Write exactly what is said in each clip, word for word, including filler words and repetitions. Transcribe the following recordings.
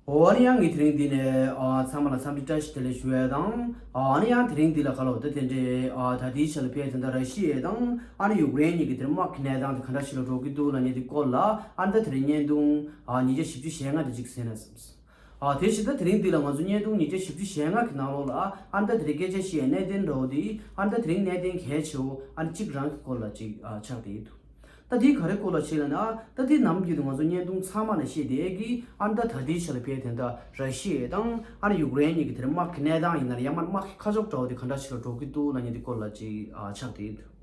འོ་ཨ་ནི་ཡང་ངས་དེ་རིང་འདི་ནས་ཨ་ཚང་མ་ལ་འཚམས་འདྲི་བཀྲ་ཤིས་བདེ་ལེགས་ཞུ་ཡས་དང་། ཨ་ནི་ཡང་དེ་རིང་འདི་ལ་ཁ་ལོ་ད་དེ་འདྲའི་ཨ་ད་ལྟའི་ཆ་ལ་ཕེབས་དེ་འདྲ་ར་ཤི་ཡ་དང་ཨ་ནི་ཡུཀ་རེན་གཉིས་ཀྱི་དེར་དམག་གི་གནས་སྟངས་དེ་ག་འདྲ་ཞིག་ལ་འགྲོ་གི་འདུག་ལབ་མཁན་དེ་སྐོར་ལ་ཨ་ནི་ད་དེ་རིང་བརྙན་ཐུང་ཨ་ཉིས་བརྒྱ་བཞི་བཅུ་ཞེ་ལྔ་དེ་ཅིག་གཟིགས་ན་བསམས། ཨ་དེ་བཞིན་ད་དེ་རིང་འདི་ལ་ང་ཚོ་བརྙན་ཐུང་ཉིས་བརྒྱ་བཞི་བཅུ་ཞེ་ལྔ་གི་ནང་ལོགས་ལ་ཨ་ནི་ད་དེ་རིང་སྐད་ཆ་བཤད་གནད་དོན་འདྲ་བོ་དེ་ཨ་ནི་ད་དེ་རིང་གནད་དོན་གལ་ཆེ་བོ་ཨ་ནི་གཅིག་རང་གི་སྐོར་ལ་ཅིག་ཨ་ཆགས་བསྡད་འདུག་ད་དེ་ག་རེ་སྐོར་ལ་བཤད་ལབ་ན། ད་དེ་ནམ་རྒྱུན་དུ་ང་ཚོ་བརྙན་ཐུང་ཚང་མ་ནས་བཤད་བསྡད་ཀྱི་ཨ་ནི་ད་ད་ལྟའི་ཆ་ལ་ཕེབས་དེ་འདྲ་ར་ཤི་ཡ་དང་ཨ་ནི་ཡུཀ་རེན་གཉིས་ཀྱི་དེར་དམག་གི་གནས་སྟངས་ཡིན་ན་ཡང་མ་དམག་གི་ཁ་ཕྱོགས་འདྲ་བོ་དེ་ག་འདྲ་ཞིག་ལ་འགྲོ་གི་འདུག་ལབ་མཁན་དེ་སྐོར་ལ་ཅིག་ཨ་ཆགས་བསྡད་འདུག་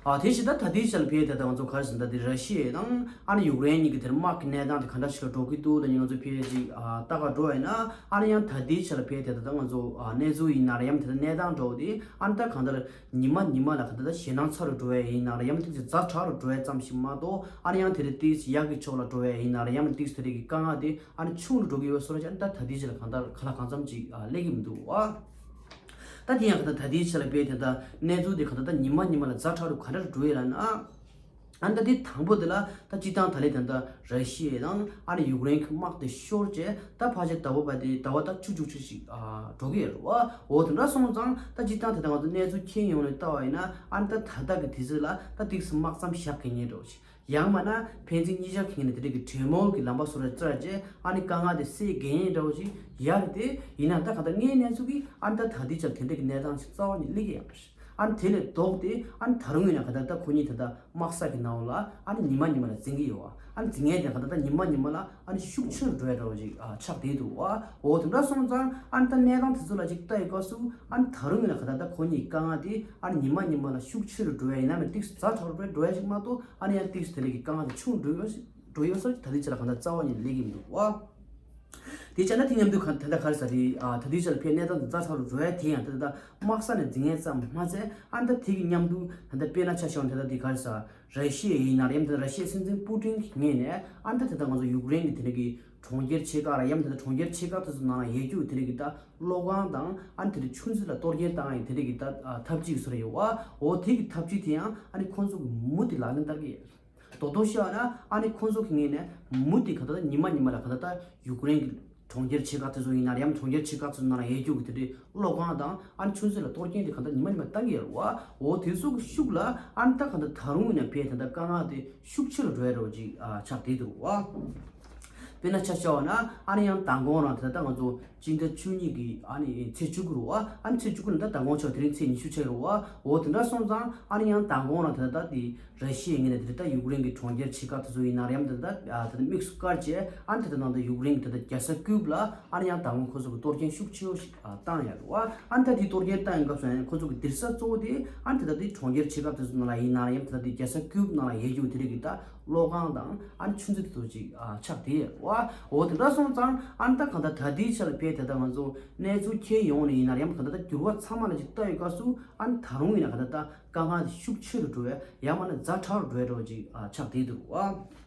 ཨ་དེ་བཞིན་ད་ད་ལྟའི་ཆ་ལ་ཕེབས་དེ་ད་ང་ཚོ་ག་རེ་ཟེར་ན་ད་དེ་ར་ཤི་ཡ་དང་ཨ་ནི་ཡུཀ་རེན་གཉིས་ཀྱི་དེར་དམག་གི་གནས་སྟངས་དེ་ག་འདྲ་ཞིག་ལ་འགྲོ་གི་འདུག་ལབ་མཁན་ང་ཚོ་ཕེབས་ཅིག་ཨ་ལྟ་ག་འགྲོ་བ་ཡིན་ན་ཨ་ནི་ཡང་ད་ལྟའི་ཆ་ལ་ཕེབས་དེ་ད་ད་ང་ཚོ་ཨ་གནས་ཚུལ་ཡིན་ན་རེད་ཡང་མ་དེ་ད་གནས་སྟངས་འདྲ་བོ་དེ་ཨ་ནི་ད་གང་ལྟར་ཉི་མ་ཉི་མ་ལ་ག་ད་ད་ཞེད་སྣང་ཚ་རུ་འགྲོ་བ་ཡིན་ན་རེད་ཡང་མ་དེ་ཚོ་ཛ་དྲག་རུ་འགྲོ་བ་ཙམ་ཞིག་མ་གཏོགས་ཨ་ནི་ཡང་དེ་རིང་ཏིག་ཙམ་ཡག་གི་ཕྱོགས་ལ་འགྲོ་བ་ཡིན་ན་རེད་ཡང་མ་ཏིག་ཙམ་དེ་རིང་གི་དཀའ་ངལ་དེ་ཨ་ནི་ཆུང་རུ་འགྲོ་གི་ཡོད་བཟོ་འདྲ་ཅིག་ཨ་ནི་ད་ད་ལྟའི་ཆ་ལ་གང་ལྟར་ག་ལ་གང་འཚམ་ཅིག་ཨ་སླེབས་ཀྱི་མི་འདུག་ཨ། ད་དེ་ཡང་ག་ད་ད་ལྟའི་ཆ་ལ་དཔེ་དེ་ད་གནས་ཚུལ་དེ་ག་ད་ད་ཉི་མ་ཉི་མ་ལ་ཛ་དྲག་རུ་ག་འདྲ་རུ་འགྲོ་ཡོད་ལབ་ན། ཨ་ནི་ད་དེ་དང་པོ་དེ་ལ་ད་སྤྱིར་བཏང་ད་ལན་ད་ད་ར་ཤི་ཡ་དང་ཨ་ནི་ཡུཀ་རེན་གྱི་དམག་དེ་ཤོར་རྗེས་ད་ཕལ་ཆེར་ཟླ་བ་པ་དེ་ཟླ་བ་ད་བཅུ་བཅུ་བཅུ་ཞིག་ཨ་འགྲོ་གི་ཡོད་རེད་བ། འོ་དེ་འདྲ་སོང་ཙང་ད་སྤྱིར་བཏང་དེ་ད་ང་ཚོ་གནས་ཚུལ་མཁྱེན་ཡོང་ནས་ལྟ་བ་ཡིན་ན་ཨ་ནི་ད་ད་ལྟ་གི་དུས་ཚོད་ལ་ད་ཏིག་ཙམ་དམག་མཚམས་བཞག་དགོས་ངེས་འགྲོ་ཞིག་ཡང་མིན་ན་ཕན་ཚུན་གཉིས་ཆ་གི་ངོས་ནས་དེ་འདྲ་གི་གྲོས་མོལ་གྱི་ལམ་པ་བཟོ་འདྲ་བཙལ་རྗེས་ཨ་ནི་དཀའ་ངལ་དེ་སེལ་དགོས་ངེས་འདྲ་བོ་ཞིག་ཡོད་རེད་དེ། ཡིན་ན་ད་ག་ད་ངའི་གནས་ཚུལ་གྱིས་ཨ་ནི་ད་ད་ལྟའི་ཆར་དེ་འདྲ་གི་གནས་སྟངས་ཤིག་རྩ་བ་ནས་སླེབས་ཀྱི་ཡོད་མ་རེད། ཨ་ནི་དེ་ལས་ལྡོག་སྟེ་ཨ་ནི་ད་རུང་ཡིན་ན་ག་ད་ད་ཁོ་གཉིས་ད་ད་དམག་ས་གི་ནང་ལ་ཨ་ནི་ཉི་མ་ཉི་མ་ལ་འཛིང་གི་ཡོད་བ། ཨ་ནི་འཛིང་ངེས་དེ་ག་ད་ད་ཉི་མ་ཉི་མ་ལ་ཨ་ནི་ཤུགས་ཆེ་རུ་འགྲོ་ཡ་འདྲ་བོ་ཞིག་ཨ་ཆགས་བསྡད་འདུག་བ། འོ་དེ་འདྲ་སོང་ཙང་ཨ་ནི་ད་གནས་སྟངས་དེ་ཚོ་ལ་ཅིག་ལྟ་ཡི་སྐབས་སུ་ཨ་ནི་ད་རུང་ཡིན་ན་ག་ད་ད་ཁོ་གཉིས་དཀའ་ངལ་དེ་ཨ་ནི་ཉི་མ་ཉི་མ་ལ་ཤུགས་ཆེ་རུ་འགྲོ་ཡ་ཡིན་ན་མིན་ཏིག་ཙམ་ཛ་དྲག་རུ་འགྲོ་ཡ་ཞིག་མ་གཏོགས་ཨ་ནི་ཡང་ཏིག་ཙམ་དེ་ལས་ཀྱི་དཀའ་ངལ་དེ་ཆུང་འགྲོ་ཡོད་ཞིག་འགྲོ་ཡོད་ས་ད་ལྟའི་ཆ་ལ་གང་ལྟར་རྩ་བ་ཉིད་ལས་ཀྱི་མི་འདུག་བ། དེ་བྱས་ན་དེ་མཉམ་དུ་གང་ད་ལྟ་ག་རེ་ཟ་དེ་ཨ་ད་ལྟའི་ཆ་ལ་ཕའི་གནས་སྟངས་དེ་རྩ་ཆག་རུ་འགྲོ་ཡ་དེ་ཡང་ད་ལྟ་དམག་ས་ནས་འཛིང་ངེས་ཙམ་མ་ཚད་ཨ་ད་དེ་གི་མཉམ་དུ་ད་ལྟ་དཔེར་ན་ཆ་བཞག་ན་ད་ལྟ་དེ་ག་རེ་ཟ་ར་ཤི་ཡ་ཡིན་ན་རེད་ཡང་ད་ར་ཤི་ཡའི་སྲིད་འཛིན་པུ་ཏིན་གྱི་ངོས་ནས་ཨ་ད་ད་ལྟ་ང་ཚོ་ཡུཀ་རེན་གྱི་དེ་འདྲ་གི་གྲོང་ཁྱེར་ཆེ་ཁག་ར་ཡང་ད་ལྟ་གྲོང་ཁྱེར་ཆེ་ཁག་དེ་ཚོ་ནང་ལ་ཡོད་རྒྱུ་དེ་འདྲ་གི་ད་གློག་ཁང་དང་ཨ་ད་ལྟ་ཆུ་མཛོད་ལ་གཏོར་སྐྱོན་བཏང་ཡ་དེ་འདྲ་གི་ད་ཐབས་ཇུས་བཟོ་ར་ཡོད་བ། འོ་དེ་གི་ཐབས་ཇུས་དེ་ཡང་ཨ་ནི་ཁོང་ཚོ་གི་མུ་མཐུད་ལག་ལེན་བསྟར་གི་ཡོད། རྡོག་རྡོག་བཤད་ན་ཨ་ནི་ཁོང་ཚོ་གི་ངོས་ནས་མུ་མཐུད་ག་ད་ད་ཉི་མ་ཉི་མ་ལ་ག་ད་ད་ཡུཀ་རེན་གྱི་གྲོང་ཁྱེར་ཆེ་ཁག་དེ་ཚོ་ཡིན་ན་རེད་ཡང་གྲོང་ཁྱེར་ཆེ་ཁག་དེ་ཚོ་ནང་ལ་ཡོད་རྒྱུ་གི་དེ་འདྲའི་གློག་ཁང་དང་ཨ་ནི་ཆུ་མཛོད་ལ་གཏོར་སྐྱོན་དེ་ག་ད་ཉི་མ་ཉི་མ་བཏང་གི་ཡོད་རེད་བ། འོ་དེ་ཚོ་གི་ཤུགས་ལ་ཨ་ནི་ད་ག་ད་ད་རུང་ཡིན་ན་ཕའི་ད་ད་དཀའ་ངལ་དེ་ཤུགས་ཆེ་རུ་འགྲོ་ཡ་འདྲ་བོ་ཅིག་ཨ་ཆགས་བསྡད་འདུག་བ། དཔེར་ན་ཆ་བཞག་པ་ན་ཨ་ནི་ཡང་མདང་དགོང་རང་དེ་ད་ལྟ་ང་ཚོ་སྤྱི་ཟླ་བཅུ་གཉིས་ཀྱི་ཨ་ནི་ཚེས་བཅུ་དགུ་རུ་ཨ་ཨ་ནི་ཚེས་བཅུ་དགུ་ནས་ད་མདང་དགོང་ཆགས་དེ་རིང་ཚེས་ཉི་ཤུ་ཆགས་རུ་ཨ། འོ་དེ་འདྲ་སོང་ཙང་ཨ་ནི་ཡང་མདང་དགོང་རང་དེ་ད་ལྟ་དེ་ར་ཤི་ཡའི་ངོས་ནས་དེ་ད་ཡུཀ་རེན་གྱི་གྲོང་ཁྱེར་ཆེ་ཁག་དེ་ཚོ་ཡིན་ན་རེད་ཡང་དེ་ད་དེ་ད་དམིགས་སུ་བཀར་བྱས་ཨ་ནི་དེ་ད་ནང་དུ་ཡུཀ་རེན་གྱི་དེ་ད་རྒྱལ་ས་ཀིབ་ལ་ཨ་ནི་ཡང་མདང་དགོང་ཁོ་ཚོ་གི་གཏོར་སྐྱོན་ཤུགས་ཆེ་བོ་ཞིག་བཏང་ཡོད་རུ་ཨ། ཨ་ནི་ད་དེ་གཏོར་སྐྱོན་བཏང་ཡོད་སྐབས་སུ་ཡང་ཁོ་ཚོ་གི་སྡེར་ས་གཙོ་བོ་དེ་ཨ་ནི་དེ་ད་དེ་གྲོང་ཁྱེར་ཆེ་ཁག་དེ་ཚོ་ནང་ལ་ཡིན་ན་རེད་ཡང་དེ་ད་དེ་རྒྱལ་ས་ཀིབ་ནང་ལ་ཡོད་རྒྱུ་དེ་རིགས་ཀྱི་ད་གློག་ཁང་དང་ཨ་ནི་ཆུ་མཛོད་དེ་ཚོ་ཅིག་ཨ་ཆགས་བསྡད་ཡོད་རེད་བ། འོ་དེ་འདྲ་སོང་ཙང་ཨ་ནི་ད་གང་ལྟར་ད་ལྟའི་ཆ་ལ་དཔེ་དེ་ད་ང་ཚོ་གནས་ཚུལ་མཁྱེན་ཡོང་ནས་ཡིན་ན་ཡང་གང་ལྟར་ད་འགྱུར་བ་ཚང་མ་ལ་ཅིག་ལྟ་ཡོད་སྐབས་སུ་ཨ་ནི་ད་རུང་ཡིན་ན་གང་ལྟར་ད་དཀའ་ངལ་དེ་ཤུགས་ཆེ་རུ་འགྲོ་བས་ཡང་མིན་ན་ཛ་དྲག་རུ་འགྲོ་ཡ་འདྲ་བོ་ཅིག་ཨ་ཆགས་བསྡད་འདུག་བ།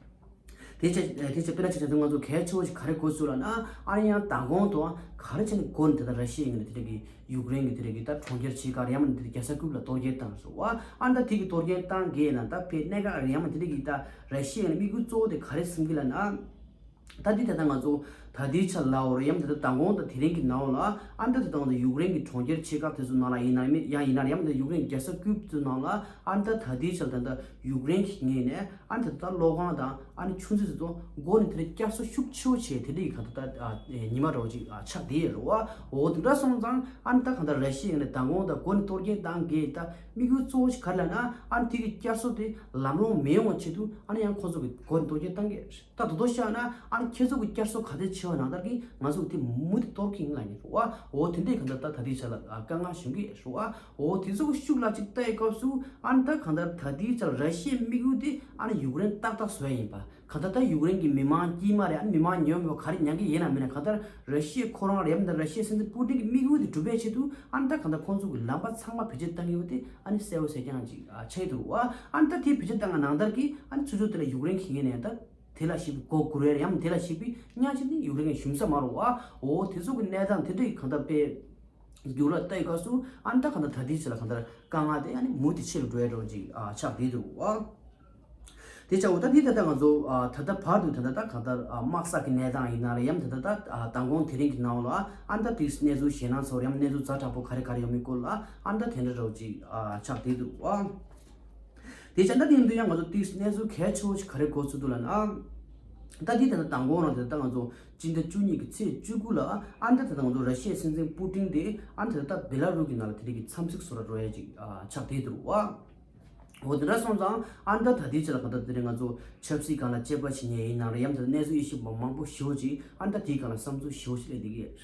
དེ་ཆ་དེ་ཆ་དཔེར་ན་ཆ་བཞག་ན་ང་ཚོ་གལ་ཆེ་བོ་ཞིག་ག་རེ་དགོས་ཚུལ་ལབ་ན་ཨ་ནི་ཡང་མདང་དགོང་དུ་ག་རེ་བྱས་ནས་འགོ་ནས་དེ་ད་ར་ཤི་ཡའི་ངོས་ནས་དེ་འདྲ་གི་ཡུཀ་རེན་གྱི་དེ་རིགས་ཀྱི་ད་གྲོང་ཁྱེར་ཆེ་ཁག་རེད་ཡང་མིན་ན་དེ་རྒྱལ་ས་ཀིབ་ལ་གཏོར་སྐྱོན་བཏང་སོང་བ། ཨ་ནི་ད་དེ་གི་གཏོར་སྐྱོན་བཏང་གི་ཡིན་ན་ད་ཕའི་གནད་འགག་རེད་ཡང་མིན་ན་དེ་རིགས་ཀྱི་ད་ར་ཤི་ཡ་ནས་དམིགས་ཡུལ་གཙོ་བོ་དེ་ག་རེ་བསམ་གི་ལབ་ན། ད་དེ་ད་ལྟ་ང་ཚོ་ད་ལྟའི་ཆར་ལའོ་རེད་ཡང་མིན་ད་ལྟ་མདང་དགོང་དང་དེ་རིང་གི་ནང་ལ་ཨ་ནི་ད་ད་ལྟ་ང་ཚོ་ཡུཀ་རེན་གྱི་གྲོང་ཁྱེར་ཆེ་ཁག་དེ་ཚོ་ནང་ལ་ཡིན་ན་མིན་ཡང་ཡིན་ན་ཡང་མིན་ད་ཡུཀ་རེན་གྱི་རྒྱལ་ས་ཀིབ་ཚོ་ནང་ལ་ཨ་ནི་ད་ད་ལྟའི་ཆར་ད་ལྟ་ཡུཀ་རེན་གྱི་ངོས་ནས་ཨ་ནི་ད་ལྟ་གློག་ཁང་དང་ཨ་ནི་ཆུ་མཛོད་དེ་ཚོ་མགོ་ནས་དེ་འདྲ་བསྐྱར་གསོ་ཤུགས་ཆེ་བོ་བྱས་དེ་འདྲ་ཡི་ག་ད་ལྟ་ཉི་མ་འདྲ་བོ་ཅིག་ཆགས་བསྡད་ཡོད་རེད་བ། འོ་དེ་འདྲ་སོང་ཙང་ཨ་ནི་ད་གང་ལྟར་ར་ཤི་ཡ་ནས་མདང་དགོང་དང་མགོ་ནས་གཏོར་སྐྱོན་བཏང་གི་ད་དམིགས་ཡུལ་གཙོ་བོ་ཞིག་ག་རེ་ལབ་ན་ཨ་ནི་དེ་གི་བསྐྱར་གསོ་དེ་ལམ་ལྷོང་མི་ཡོང་བ་ཆེད་དུ་ཨ་ནི་ཡང་ཁོ་ཚོ་གི་མགོ་ནས་གཏོར་སྐྱོན་བཏང་གི་རེད། ད་དོ་དོ་བཤད་ན་ཨ་ནི་ཁྱེད་ཚོ་གི་བསྐྱར་གསོ་ག་ཚོད་ཆེ་བ་ནང་ལྟར་གྱི་ང་ཚོ་གི་དེ་མུ་མཐུད་གཏོར་གྱི་ཡིན་ལབ་ཡིན་རེད་བ། འོ་དེ་འདྲའི་གང་ལྟར་ད་ད་ལྟའི་ཆ་ལ་དཀའ་ངལ་བྱུང་གི་ཡོད་རེད་བ། འོ་དེ་ཚོ་གི་ཤུགས་ལ་ཅིག་ལྟ་ཡི་སྐབས་སུ་ཨ་ནི་ད་གང་ལྟར་ད་ལྟའི་ཆ་ལ་ར་ཤི་ཡའི་དམིགས་ཡུལ་དེ་ཨ་ནི་ཡུཀ་རེན་ཏག་ཏག་བཟོ་ཡ་ཡིན་པ། གང་ལྟར་ད་ཡུཀ་རེན་གྱི་མི་མང་དཀྱུས་མ་རེད་ཨ་ནི་མི་མང་ཉམས་མེད་པ་ག་རེ་མྱངས་ཀྱི་ཡིན་ན་མིན་ན་གང་ལྟར་ར་ཤི་ཡ་ཁོ་རང་རེད་ཡང་མིན་ད་ར་ཤི་ཡའི་སྲིད་འཛིན་པུ་ཏིན་གྱི་དམིགས་ཡུལ་དེ་འགྲུབ་པའི་ཆེད་དུ་ཨ་ནི་ད་གང་ལྟར་ཁོང་ཚོ་གི་ལམ་པ་ཚང་མ་བེད་སྤྱོད་བཏང་གི་ཡོད་དེ་ཨ་ནི་གསལ་བོ་གསལ་རྐྱང་ཅིག་ཆགས་ཡི་འདུག་བ། ཨ་ནི་ད་དེ་བེད་སྤྱོད་བཏང་ན་ནང་ལྟར་གྱི་ཨ་ནི་ཚུར་ཚུར་དེ་ལ་ཡུཀ་རེན་གྱི་ངོས་ནས་ད་དེ་ལ་ཞིག་གི་མགོ་སྒུར་བའི་ཡང་དེ་ལ་ཞིག་གི་གཉའ་ཤིང་དེ་ཡུཀ་རེན་གྱི་ཞུམ་ས་མ་རུང་བ། འོ་དེ་ཚོ་གི་གནས་སྟངས་དེ་འདྲ་གི་གང་ལྟར་དཔེ་འགྱུར་ལ་ལྟ་ཡི་སྐབས་སུ་ཨ་ནི་ད་གང་ལྟར་ད་ལྟའི་ཆ་ལ་གང་ལྟར་དཀའ་ངལ་དེ་ཨ་ནི་མུ་མཐུད་ཆེ་རུ་འགྲོ་ཡ་འདྲ་བོ་ཅིག་ཨ་ཆགས་བསྡད་འདུག་བ། དེ་བྱ་འོ་ད་འདི་ད་ལྟ་ང་ཚོ་ཨ་ད་ལྟ་བར་དུ་ད་ལྟ་ད་གང་ལྟར་ཨ་དམག་ས་གི་གནས་སྟངས་ཡིན་ན་རེད། ཡང་ད་ལྟ་ད་ཨ་མདང་དགོང་དེ་རིང་གི་ནང་ལ་ཨ་ད་དེ་གནས་ཚུལ་ཞེད་སྣང་ཚོར་ཡང་གནས་ཚུལ་ཛ་དྲག་པོ་ག་རེ་ག་རེ་ཡོད་མེད་སྐོར་ལ་ཨ་ད་དེ་འདྲ་རོགས་ཅིག་ཨ་ཆགས་བསྡད་འདུག་ཨ། དེ་བྱས་ན་ད་དེ་ཡིན་དུས་ཡང་ང་ཚོ་དེ་གནས་ཚུལ་གལ་ཆེ་བོ་ཞིག་ག་རེ་གོ་ཚུལ་འདུག་ལབ་ན། ད་འདི་ད་ལྟ་མདང་དགོང་རང་དེ་ད་ང་ཚོ་སྤྱི་ཟླ་བཅུ་གཉིས་ཀྱི་ཚེས་བཅུ་དགུ་ལ་ཨ་ད་ད་ལྟ་ང་ཚོ་ར་ཤི་ཡའི་སྲིད་འཛིན་པུ་ཏིན་དེ་ཨ་ད་ད་ལྟ་བེ་ལ་རུ་གི་ནང་ལ་དེ་རིང་གི་འཚམས་གཟིགས་སུ་ར་འགྲོ་ཡ་ཅིག་ཨ་ཆགས་བསྡད་འདུག་ཨ། འོ་དེ་འདྲ་སོང་ཙང་ཨ་ནི་ད་ད་ལྟའི་ཆ་ལ་གང་ལྟར་དེ་རིང་ང་ཚོ་ཆབ་སྲིད་སྒང་ལ་དཔྱད་པ་བྱེད་མཁན་ཡིན་ན་རེད། ཡང་ད་གནས་ཚུལ་དབྱེ་ཞིབ་པ་མང་པོ་ཞེ་པོ་ཅིག་ཨ་ནི་ད་དེའི་སྒང་ལ་བསམ་ཚུལ་ཞེ་པོ་ཅིག་སླེབས་བསྡད་ཀྱི་ཡོད།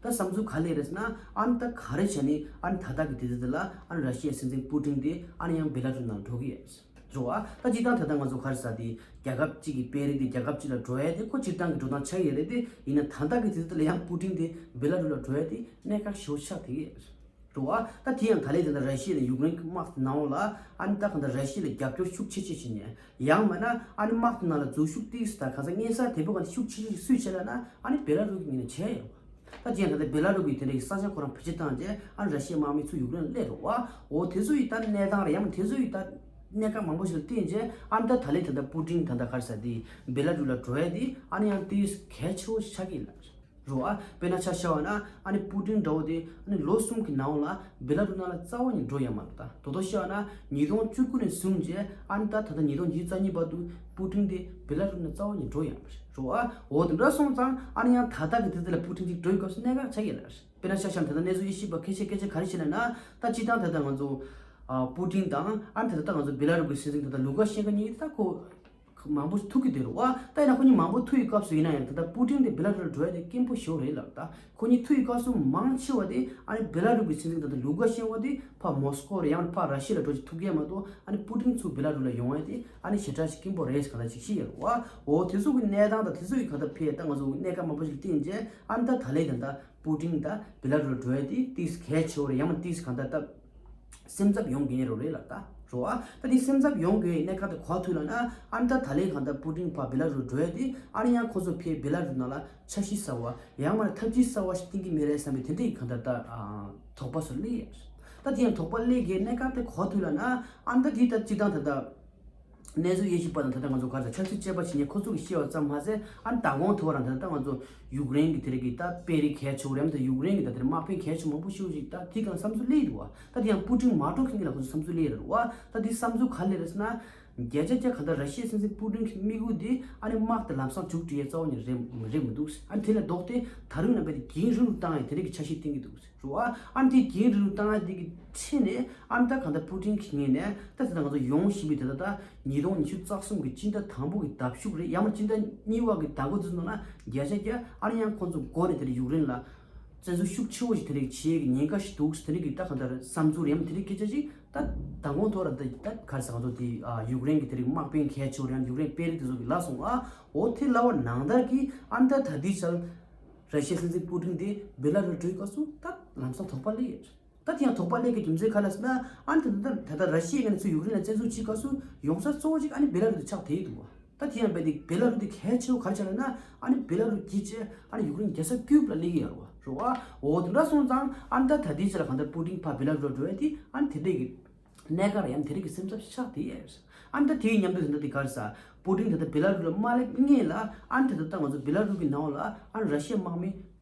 ད་བསམ་ཚུལ་ག་རེ་རེད་ཟེར་ན་ཨ་ནི་ད་ག་རེ་བྱས་ནས་ཨ་ནི་ད་ལྟ་གི་དུས་ཚོད་དེ་ལ་ཨ་ནི་ར་ཤི་ཡའི་སྲིད་འཛིན་པུ་ཏིན་དེ་ཨ་ནི་ཡང་བེ་ལ་རུ་ནང་འགྲོ་གི་ཡོད་རེད་བ། ད་སྤྱིར་བཏང་ད་ལྟ་ང་ཚོ་ག་རེ་ཟེར་དེ་རྒྱལ་ཁབ་གཅིག་གི་དཔོན་རིགས་དེ་རྒྱལ་ཁབ་གཅིག་ལ་འགྲོ་ཡ་དེ་ཁོ་སྤྱིར་བཏང་གི་འགྲོ་སྟངས་ཆགས་ཡོད་རེད། དེ་ཡིན་ན་ད་ལྟ་གི་དུས་ཚོད་དེ་ལ་ཡང་པུ་ཏིན་དེ་བེ་ལ་རུ་ལ་འགྲོ་ཡ་དེ་གནད་འགག་ཞེ་པོ་ཆགས་བསྡད་ཀྱི་ཡོད་རེད། རེད་བ། ད་དེ་ཡང་ད་ལན་དེ་འདྲ་ར་ཤི་ཡ་དང་ཡུཀ་རེན་གྱི་དམག་དེ་ནང་ལ་ཨ་ནི་ད་གང་ལྟར་ར་ཤི་ཡ་ལ་རྒྱབ་སྐྱོར་ཤུགས་ཆེ་ཆེ་བྱེད་མཁན་ཡང་མིན་ན་ཨ་ནི་དམག་དེ་ནང་ལ་འཛུལ་ཞུགས་ཏོག་ཙམ་དང་གང་ཟག་སྔོན་ས་དེ་པོ་གང་ཤུགས་ཆེ་ཆེ་སུས་བྱས་ལབ་ན་ཨ་ནི་བེ་ལ་རུ་གི་ངོས་ནས་བྱས་ཡོད། ད་དེ་ཡང་ད་ལྟ་བེ་ལ་རུ་གི་དེ་འདྲ་གི་ས་ཆ་ཁོ་རང་བེད་སྤྱོད་བཏང་རྗེས་ཨ་ནི་ར་ཤི་ཡའི་དམག་མི་ཚུར་ཡུཀ་རེན་ལ་སླེབས་རེད་བ། འོ་དེ་ཚོ་ཡི་ད་གནས་སྟངས་རེད། ཡང་མིན་དེ་ཚོ་ཡི་ད་གནད་འགག་མང་པོ་ཞིག་ལ་བརྟེན་རྗེས་ཨ་ནི་ད་ད་ལན་ད་ལྟ་པུ་ཏིན་ད་ལྟ་ག་རེ་ཟེར་དེ་བེ་ལ་རུ་ལ་འགྲོ་ཡ་དེ་ཨ་ནི་ཡང་ཏོག་ཙམ་གལ་ཆེ་བོ་ཞིག་ཆགས་ཀྱི་ཡིན་ལ། རོ་ཨ། དཔེར་ན་ཆ་བཞག་པ་ན་ཨ་ནི་པུ་ཏིན་འདྲ་བོ་དེ་ཨ་ནི་ལོ་གསུམ་གྱི་ནང་ལ་བེ་ལ་རུ་ནང་ལ་རྩ་བ་ནས་འགྲོ་ཡ་མ་རེད། ད་དོ་དོ་བཞག་པ་ན་ཉིས་སྟོང་བཅུ་དགུ་ནས་བཟུང་རྗེས་ཨ་ནི་ད་ད་ལྟ་ཉིས་སྟོང་ཉི་ཤུ་རྩ་གཉིས་བར་དུ་པུ་ཏིན་དེ་བེ་ལ་རུ་ནང་རྩ་བ་ནས་འགྲོ་ཡ་མ་རེད། རོ་ཨ། འོ་དེ་འདྲ་སོང་ཙང་ཨ་ནི་ཡང་ད་ལྟ་གི་དུས་ཚོད་ལ་པུ་ཏིན་གཅིག་འགྲོ་ཡི་སྐབས་སུ་གནད་འགག་ཆགས་ཀྱི་ཡིན་ལ། དཔེར་ན་ཆ་བཞག་ན་ད་ལྟ་གནས་ཚུལ་དབྱེ་ཞིབ་པ་ཁ་ཤས་སྐད་ཆ་ག་རེ་བཤད་ལབ་ན་ད་སྤྱིར་བཏང་ད་ལྟ་ང་ཚོ་ཨ་པུ་ཏིན་དང་ཨ་ནི་ད་ལྟ་ང་ཚོ་བེ་ལ་རུ་གི་སྲིད་འཛིན་ད་ལྟ་ལུ་ཀ་ཤན་ཀ་གཉིས་ད་ཁོ། མང་པོ་ཐུག་གི་འདུག་རེད་བ། ད་ཡིན་ན་ཁོ་གཉིས་མང་པོ་ཐུག་ཡི་སྐབས་སུ་ཡིན་ན་ཡང་ད་ལྟ་པུ་ཏིན་དེ་བེ་ལ་རུ་ལ་འགྲོ་ཡ་དེ་དཀོན་པོ་ཞེ་པོ་རེད་ལབ། ད་ཁོ་གཉིས་ཐུག་ཡི་སྐབས་སུ་མང་ཆེ་བ་དེ་ཨ་ནི་བེ་ལ་རུ་གི་སྲིད་འཛིན་ད་ལྟ་ལུ་ཀ་ཤན་ཀ་དེ་ཕར་མོ་སི་ཀོ་རེད། ཡང་ན་ཕར་ར་ཤི་ཡ་ལ་འགྲོ་ཅིག་ཐུག་གི་ཡ་མ་གཏོགས་ཨ་ནི་པུ་ཏིན་ཚུར་བེ་ལ་རུ་ལ་ཡོང་ཡ་དེ་ཨ་ནི་ཞེ་དྲག་ཅིག་དཀོན་པོ་རེད་ཟེར་གང་ལྟར་ཅིག་བཤད་ཡོད་རེད་བ། འོ་དེ་ཚོ་གི་གནས་སྟངས་དང་དེ་ཚོ་གི་གང་ལྟར་ཕེ་ད་ང་ཚོ་གནད་འགག་མང་པོ་ཞིག་བསྟན་རྗེས་ཨ་ནི་ད་ད་ལན་ད་ལྟ་པུ་ཏིན་ད་བེ་ལ་རུ་ལ་འགྲོ་ཡ་དེ་ཏིས་གལ་ཆེ་བོ་རེད། ཡང་མ་ཏིས་གང་ལྟར་ད། སེམས་འཚབ་ཡོང་གི་ཡིན་རོ་རེད་ལ་ད། རོ་ཨ། ད་དེ་སེམས་འཚབ་ཡོང་གི་ཡིན་གནད་འགག་དེ་གོ་ཐུབ་ལ་ན་ཨ་ནི་ད་ད་ལན་གང་ལྟར་པུ་ཏིན་ཕར་བེ་ལ་རུ་འགྲོ་ཡ་དེ་ཨ་ནི་ཡང་ཁོ་ཚོ་ཕེ་བེ་ལ་རུ་ནང་ལ་འཆར་གཞི་གསར་བ་ཡང་མ་ཐབས་ཇུས་གསར་བ་ཞིག་བཏིང་གི་མེད་རེད་བསམ་པའི་དེ་འདྲའི་གང་ལྟར་ད་དོགས་པ་ཚོ་སླེབས་ཡ། ད་དེ་ཡང་དོགས་པ་སླེབས་གི་གནད་འགག་དེ་གོ་ཐུབ་ལ་ན་ཨ་ནི་ད་དེ་ད་སྤྱི་བཏང་ད་ད། གནས་ཚུལ་དབྱེ་ཞིབ་པ་དང་ད་ལྟ་ང་ཚོ་ག་རེ་ཆབ་སྲིད་དཔྱད་པ་བྱེད་མཁན་ཁོ་ཚོ་གིས་བཤད་པ་ཙམ་མ་ཟད་ཨ་ནི་ད་གོང་དུ་བ་རང་ད་ལྟ་ང་ཚོ་ཡུཀ་རེན་གྱི་དེ་རིགས་ཀྱི་ད་དཔོན་རིགས་གལ་ཆེ་བོ་རེད། ད་ཡུཀ་རེན་གྱི་ད་དེ་རིགས་དམག་དཔོན་གལ་ཆེ་མང་པོ་ཞིག་ཅིག་ད་དེ་གང་བསམ་ཚུལ་སླེབས་འདུག་བ། ད་དེ་ཡང་པུ་ཏིན་མ་འགྲོ་མཁན་གྱི་ལ་ཁོ་ཚོ་བསམ་ཚུལ་སླེབས་རེད་བ། ད་དེ་བསམ་ཚུལ་ག་རེ་རེད་ཟེར་ན་བརྒྱ་ཆ་བརྒྱ་ག་ད་ར་ཤི་ཡའི་སྲིད་འཛིན་པུ་ཏིན་གྱི་དམིགས་ཡུལ་དེ་ཨ་ནི་དམག་དེ་ལམ་སང་མཇུག་སྒྲིལ་ཡས་རྩ་བ་ནས་རེད་རེད་མི་འདུག་ཨ་ནི་དེ་ལས་ལྡོག་སྟེ་ད་རུང་རྣམ་པས་དེ་འགན་རིང་རུ་བཏང་ཡས་དེ་རིགས་ཀྱི་འཆར་གཞི་བཏིང་གི་འདུག་རུ་ཨ། ཨ་ནི་དེ་འགན་རིང་བཏང་ཡ་དེ་གི་ཁྲིད་ནས་ཨ་ནི་ད་གང་ལྟར་པུ་ཏིན་གྱི་ངོས་ནས་ད་ད་ལྟ་ང་ཚོ་ཡོང་བཞིན་པའི་ད་ལྟ་ད་ཉིས་སྟོང་ཉི་ཤུ་རྩ་གསུམ་གྱི་སྤྱི་ཟླ་དང་པོ་གི་ཟླ་མཇུག་རེད། ཡང་མ་སྤྱི་ཟླ་གཉིས་པ་གི་ཟླ་འགོ་དེ་ཚོ་ནང་ན་བརྒྱ་ཆ་བརྒྱ་ཨ་ནི་ཡང་ཁོང་ཚོ་འགོ་ནས་དེ་ལ་ཡུཀ་རེན་ལ་བཙན་འཛུལ་ཤུགས་ཆེ་བོ་ཞིག་དེ་རིགས་བྱེད་ཡས་ཀྱི་ཉེན་ཁ་ཞིག་འདུག་དེ་རིགས་ཀྱི་ད་གང་ལྟར་བསམ་ཚུལ་རེད། ཡང་མ་དེ་རིགས་སྐད་ཆ་ཅིག་ད་མདང་དགོང་ཐོག་ར་ད་ད་ག་རེ་ཟེར་ང་ཚོ་དེ་ཨ་ཡུཀ་རེན་གྱི་དེ་རིགས་དམག་དཔོན་གལ་ཆེ་བོ་རེད། ཡང་ཡུཀ་རེན་དཔོན་རིགས་དེ་ཚོ་གི་ལབ་སོང་ཨ། འོ་དེ་ལབ་པ་ནང་ལྟར་གྱི་ཨ་ནི་ད་ད་ལྟའི་ཆར་ར་ཤི་ཡའི་སྲིད་འཛིན་པུ་ཏིན་དེ་བེ་ལ་རུ་འགྲོ་ཡི་སྐབས་སུ་ད་ལམ་སང་དོགས་པ་སླེབས་ཡོད། ད་དེ་ཡང་དོགས་པ་སླེབས་ཀྱི་རྒྱུ་མཚན་ག་རེ་ཟེར་ན་ཨ་ནི་ད་ད་ད་ད་ར་ཤི་ཡའི་ངོས་ནས་ཚུར་ཡུཀ་རེན་ལ་བཙན་འཛུལ་བྱེད་སྐབས་སུ་ཡོང་ས་གཙོ་བོ་གཅིག་ཨ་ནི་བེ་ལ་རུ་དེ་ཆགས་བསྡད་ཡོད་འདུག་བ། ད་དེ་ཡང་བེ་དེ་བེ་ལ་རུ་དེ་གལ་ཆེ་བོ་ག་རེ་ཆགས་ལབ་ན་ཨ་ནི་བེ་ལ་རུ་བརྒྱུད་བྱས་ཨ་ནི་ཡུཀ་རེན་རྒྱལ་ས་ཀིའུབ་ལ་སླེབས་ཀྱི་ཡོད་རེད་བ། རེད་བ། འོ་དེ་འདྲ་སོང་ཙང་ཨ་ནི་ད་ད་ལྟའི་ཆར་ལ་གང་ལྟར་པུ་ཏིན་ཕར་བེ་ལ་རུ་འགྲོ་ཡ་དེ་ཨ་ནི་དེ་འདྲས་ཀྱི་གནད་འགག་ཡང་དེ་རིགས་ཀྱི་སེམས་འཚབ་ཤག་དེ་ཡས། ཨ་ནི་ད་དེའི་མཉམ་དུ་དེ་འདྲ་དེ་ག་རེ་ཟ། པུ་ཏིན་ད་ལྟ་བེ་ལ་རུ་ལ་མ་སླེབས་སྔོན་ལ་ཨ་ནི་ད་ལྟ་ད་ང་ཚོ་བེ་ལ་རུ་གི་ནང་ལ་ཨ་ནི་ར་ཤི་ཡའི་དམག་མི་